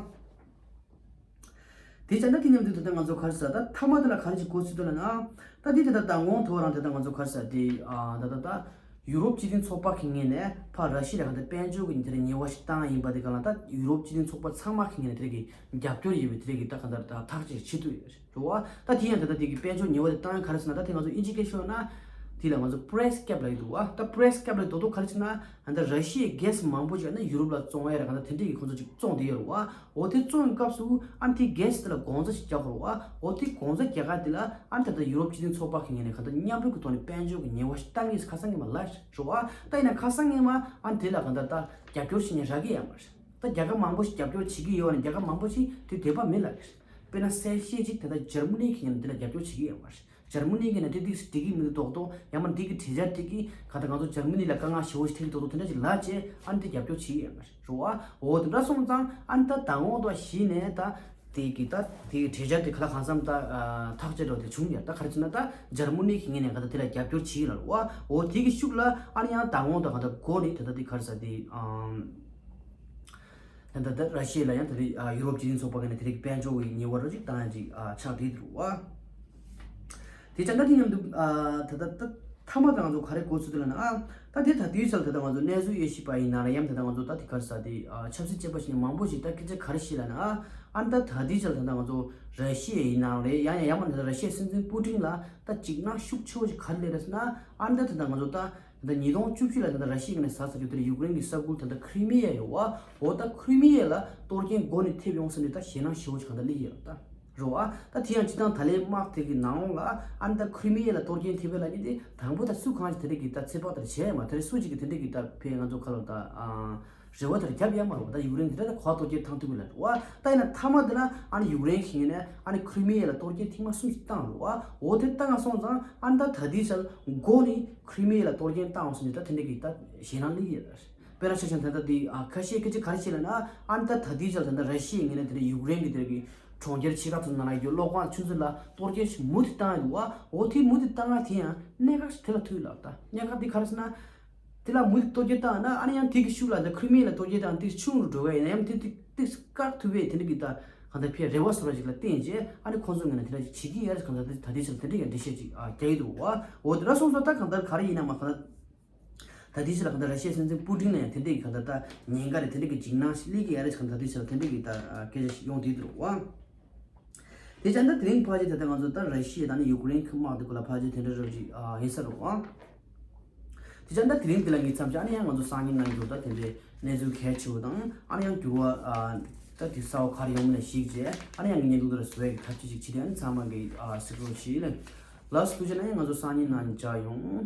དེ་བྱས་ན་དེ་མཉམ་དུ་ད་ལྟ་ང་ཚོ་ག་རེ་ཟེར། ད་མཐའ་མ་དེ་ལ་ག་རེ་ཞིག་གོ་ཚུལ་འདུག་ལབ་ན། ད་དེ་ད་ལྟ་མདང་དགོང་ཐོག་རང་ད་ལྟ་ང་ཚོ་ག་རེ་ཟེར་དེ་ཨ་ད་ད་ད་ཡུ་རོབ་སྤྱི་མཐུན་ཚོགས་པ་གི་ངོས་ནས་ཕར་ར་ཤི་ཡ་ལ་གང་ལྟར་དཔལ་འབྱོར་གྱི་དེ་འདྲ་ཉེས་པ་ཞིག་བཏང་ཡིན་པ་དེ་ག་ལ་ད་ཡུ་རོབ་སྤྱི་མཐུན་ཚོགས་པ་ཚང་མ་གི་ངོས་ནས་དེ་རིགས་ཀྱི་རྒྱབ་སྐྱོར་ཡོད་པའི་དེ་རིགས་ཀྱི་ད་གང་ལྟར་ད་ཐག་གཅོད་བྱེད་ཐུབ་ཡོད་རེད་བ། ད་དེ་ཡང་ད་ལྟ་དེ་གི་དཔལ་འབྱོར་ཉེས་པ་དེ་བཏང་ཡ་ག་རེ་ཟེར་ན། ད་དེ་ང་ཚོ་དབྱིན་ཇི་སྐད་ཤོད་ན་དེ་ལ་ང་ཚོ་པི་རའི་སི་ཀེབ་ལབ་ཀྱི་འདུག་བ། ད་པི་རའི་སི་ཀེབ་ལབ་དོ་དོ་ག་རེ་ཟེར་ན། ད་ལྟ་ར་ཤི་ཡའི་གྷེ་སི་མང་པོ་ཞིག་ཨ་ནི་ཡུ་རོབ་ལ་བཙོང་ཡ་རེད། གང་ལྟར་དེ་འདྲའི་གི་ཁོང་ཚོ་ཅིག་བཙོང་བསྡད་ཡོད་རེད་བ། འོ་དེ་བཙོང་བའི་སྐབས་སུ་ཨ་ནི་དེ་གྷེ་སི་དེ་ལ་གོང་ཚད་ཞིག་རྒྱག་དགོས་རེད་བ། འོ་དེ་གོང་ཚད་རྒྱག་ག་དེ་ལ་ཨ་ནི་ད་ལྟ་ཡུ་རོབ་སྤྱི་མཐུན་ཚོགས་པ་གི་ངོས་ནས་གང་ལྟར་མཉམ་འབྲེལ་གི་ཐོག་ནས་དཔལ་འབྱོར་གི་ཉེས་པ་ཞིག་བཏང་གི་ཁ་སང་གི་མ་ལ་རེད་བ། ད་ཡིན་ན་ཁ་སང་ངས་མ་ཨ་ནི་དེ་ལ་གང་ལྟར་ད་རྒྱབ་སྐྱོར་བྱེད་མཁན་རག་གི་ཡོད་མ་རེད། ད་རྒྱལ་ཁབ་མང་པོ་ཞིག་རྒྱབ་སྐྱོར་བྱེད་ཀྱི་ཡོད་ནས་རྒྱལ་ཁབ་མང་པོ་ཞིག་དེ་འདོད་པ་མེད་ལབ་རེད། དཔེར་ན་གསལ་བཤད་ཅིག་ད་ལྟ་འཇར་མ་ནི་གི་ངོས་ནས་དེ་ལ་རྒྱབ་སྐྱོར་བྱེད་ཀྱི་ཡོད་མ་རེད། འཇར་མ་ནི་གི་ནས་དེ་དེ་འགྲིག་གི་མི་འདུག་དོག་དོག་ཡང་མ་འགྲིག་གི་གྲོས་འཆར་དེ་གི་ག་ད་ང་ཚོ་འཇར་མ་ནི་ལ་དཀའ་ངལ་ཞེ་པོ་ཞིག་འཕྲད་ཀྱི་འདུག་དོག་དོག་དེ་འདྲ་ཞིག་ལབ་བྱས་ཨ་ནི་དེ་རྒྱབ་སྐྱོར་བྱེད་ཀྱི་ཡོད་མ་རེད་རོ། འོ་དེ་འདྲ་སོང་ཙང་ཨ་ནི་ད་མདང་དགོང་དུ་གཞི་ནས་ད་དེ་གི་ད་དེ་གི་གྲོས་འཆར་དེ་ག་ལ་གང་འཚམ་ད་ཐག་གཅོད་རོ་དེ་བྱུང་ཡོད། ད་ག་རེ་ཟེར་ན་ད་འཇར་མ་ནི་གི་ངོས་ནས་ག་ད་དེ་ལ་རྒྱབ་སྐྱོར་བྱེད་ཀྱི་ལབ་རོ། འོ་དེ་གི་ཤུགས་ལ་ཨ་ནི་ཡང་མདང་དགོང་དུ་ག་ད་འགོ་ནས་ད་ད་དེ་ག་རེ་ཟེར་དེ་ཨམ། ད་ལྟ་ད་ར་ཤི་ཡ་ལ་ཡང་ད་རེས་ཨ་ཡུ་རོབ་སྤྱི་མཐུན་ཚོགས་པ་གི་ནས་དེ་རིགས་དཔལ་འབྱོར་གྱི་ཉེས་པ་རོ་ཅིག་བཏང་ཡ་ཅིག་ཨ་ཆགས་བསྡད་འདུག་བ། དེ་ཙང་ད་དེ་མཉམ་དུ་ཨ་ད་ལྟ་ད་མཐའ་མ་ད་ང་ཚོ་ག་རེ་གོ་ཚུལ་འདུག་ལབ་ན། ཨ་ད་དེ་ད་དུས་ཚོད་ད་ལྟ་ང་ཚོ་གནས་ཚུལ་དབྱེ་ཞིབ་པ་ཡིན་ན་ལ་ཡང་ད་ལྟ་ང་ཚོ་ད་དེ་ག་རེ་ཟེར་དེ་ཨ་ཆབ་སྲིད་དཔྱད་པ་ཞིག་ནས་མང་པོ་ཞིག་ད་སྐད་ཆ་ག་རེ་བཤད་ལབ་ན། ཨ་ད་ད་དུས་ཚོད་ད་ལྟ་ང་ཚོ་ར་ཤི་ཡ་ཡིན་ན་རེད། ཡང་ཡང་ཡང་མ་ད་ལྟ་ར་ཤི་ཡའི་སྲིད་འཛིན་པུ་ཏིན་ལ་ད་འཇིགས་སྣང་ཤུགས་ཆེ་བོ་ཞིག་ག་རེ་སླེབས་རེད་ཟེར་ན། ཨ་ད་ད་ལྟ་ང་ཚོ་ད་ད་ཉིས་སྟོང་བཅུ་བཞི་ལ་ད་ལྟ་ར་ཤི་ཡ་གི་ནས་ཟ་ཟ་རྒྱུ་དེ་ཡུཀ་རེན་གྱི་ས་ཁུལ་ད་ལྟ་ཁྲི་མི་ཡ་ཡོད་བ། འོ་ད་ཁྲི་མི་ཡ་ལ་གཏོར་སྐྱོན་འགོ་ནས་ཐེབས་ཡོང་ཟེར་ནས་ད་ཞེད་སྣང་ཞེ་བོ་ཞིག་གང་ལྟར་སླེབས་ཡོད་ད་རེད་བ། ད་དེ་ཡང་སྤྱི་བཏང་ད་ལན་དམག་དེ་གི་ནང་ལ་ཨ་ནི་ད་ཁྲི་མི་ཡ་ལ་གཏོར་སྐྱོན་ཐེབས་པ་ལ་ནི་དེ་དང་པོ་ད་སུ་གང་ཞིག་དེ་འདྲ་གི་ད་ཚོད་དཔག་དེ་བྱས་ཡ་མ་དེ་རེད། སུ་ཞིག་གི་དེ་འདྲ་གི་ད་ཕེ་ང་ཚོ་ཁ་ལོ་ད་ཨ་རེ་བ་དེ་རྒྱབ་ཡ་མ་རེད་བ། ད་ཡུཀ་རེན་དེ་འདྲ་ད་གོ་གཏོར་སྐྱོན་བཏང་ཐུབ་གི་ལ་རེད་བ། ད་ཡིན་ན་མཐའ་མ་དེ་ན་ཨ་ནི་ཡུཀ་རེན་ཞིག་ནས་ཨ་ནི་ཁྲི་མི་ཡ་ལ་གཏོར་སྐྱོན་ཐེངས་མ་གསུམ་ཞིག་བཏང་རེད་བ། འོ་དེ་བཏང་སོང་ཙང་ཨ་ནི་ད་ད་དེ་ཞལ་འགོ་ནས་ཁྲི་མི་ཡ་ལ་གཏོར་སྐྱོན་བཏང་སོང་ནས་ད་དེ་འདྲ་གི་ད་ཞེད་སྣང་སླེབས་ཡོད་རེད། དཔེར་ན་ཆ་བཞག་ན་ད་ལྟ་དེ་ཨ་ཁ་ཤས་སྐད་ཆ་ག་རེ་བཤད་ལབ་ན། ཨ་ནི་ད་ད་ལྟའི་ཆར་ད་ལྟ་ར་ཤི་ཡའི་ངོས་ནས་དེ་འདྲ་ཡུཀ་རེན་གྱི་དེ་འདྲ་གི་གྲོང་ཁྱེར་ཆེ་ཁག་ཚོ་ནང་ལ་ཡོད་གློག་ཁང་ཆུ་མཛོད་ལ་གཏོར་སྐྱོན་ཞིག་མུ་མཐུད་བཏང་ཡོད་འདུག་བ། འོ་དེ་མུ་མཐུད་བཏང་ཡ་དེ་ཡང་གནད་འགག་ཞིག་དེ་ལ་ཐུག་ཡོད་ལབ། ད་གནད་འགག་དེ་ག་རེ་ཟེར་ན། དེ་ལ་མུ་མཐུད་གཏོར་སྐྱོན་བཏང་ན་ཨ་ནི་ཡང་དེ་གི་ཤུགས་ལ་ད་ཁྲི་མི་ལ་གཏོར་སྐྱོན་བཏང་དེ་ཆུང་རུ་འགྲོ་གི་ཡིན་ན་ཡང་དེ་དེ་དེ་བཀག་ཐུབ་པའི་དེ་འདྲ་གི་ད་གང་ལྟར་ཕའི་རེ་བ་བཟོ་འདྲ་ཞིག་ལ་བརྟེན་བྱས་ཨ་ནི་ཁོང་ཚོའི་ངོས་ནས་དེ་འདྲ་ཞིག་བྱེད་ཀྱི་ཡོད་རེད། གང་ལྟར་ད་ལྟའི་ཆར་དེ་འདྲ་ཡང་འགྲེལ་བཤད་ཅིག་རྒྱག་གི་འདུག་བ། འོ་དེ་འདྲ་སོང་ཙང་ད་གང་ལྟར་ག་རེ་ཡིན་ན་མ་གང་ལྟར། ད་ལྟའི་ཆར་ལ་གང་ལྟར་ར་ཤི་ཡའི་སྲིད་འཛིན་པུ་ཏིན་ལ་ཡང་དེ་འདྲའི་གང་ལྟར་ད་ཉེན་ཁ་རེད། དེ་འདྲའི་གི་འཇིགས་སྣང་ཞིག་སླེབས་ཀྱི་ཡོད་རེད། གང་ལྟར་ད་ལྟའི་ཆར་ལ་དེ་འདྲའི་གི་ད་སྐད་ཆ་ཞིག་ཡོང་བསྡད་འདུག་བ། དེ་བྱས་ན་དེ་རིང་ཕལ་ཆེར་ད་ལྟ་ང་ཚོ་ད་ར་ཤི་ཡ་དང་ནི་ཡུཀ་རེན་གི་དམག་དེ་སྐོར་ལ་ཕལ་ཆེར་དེ་འདྲ་རོ་ཅིག་ཡིན་ས་རེད་བ། དེ་བྱས་ན་ད་དེ་རིང་འདི་ལ་ངས་མཚམས་བཞག་ནས་ཡང་ང་ཚོ་སང་ཉིན་གནང་རྒྱུ་ད་དེ་འདྲའི་གནས་ཚུལ་གལ་ཆེ་བོ་དང་ཨ་ནི་ཡང་འགྱུར་བ་ད་དེ་གསར་བ་ག་རེ་ཡོང་མིན་ལ་གཞིགས་བྱས་ཨ་ནི་ཡང་ངས་བརྙན་ཐུང་འདི་ལ་བཟོ་ཡ་གི་ཐབས་ཇུས་ཅིག་བྱེད་དེ་ཨ་ནི་ཚང་མ་གི་གཟིགས་རོགས་བྱེད། ལགས་སོ། ཐུགས་རྗེ་གནང་། ཡང་ང་ཚོ་སང་ཉིན་ནང་མཇལ་ཡོང་།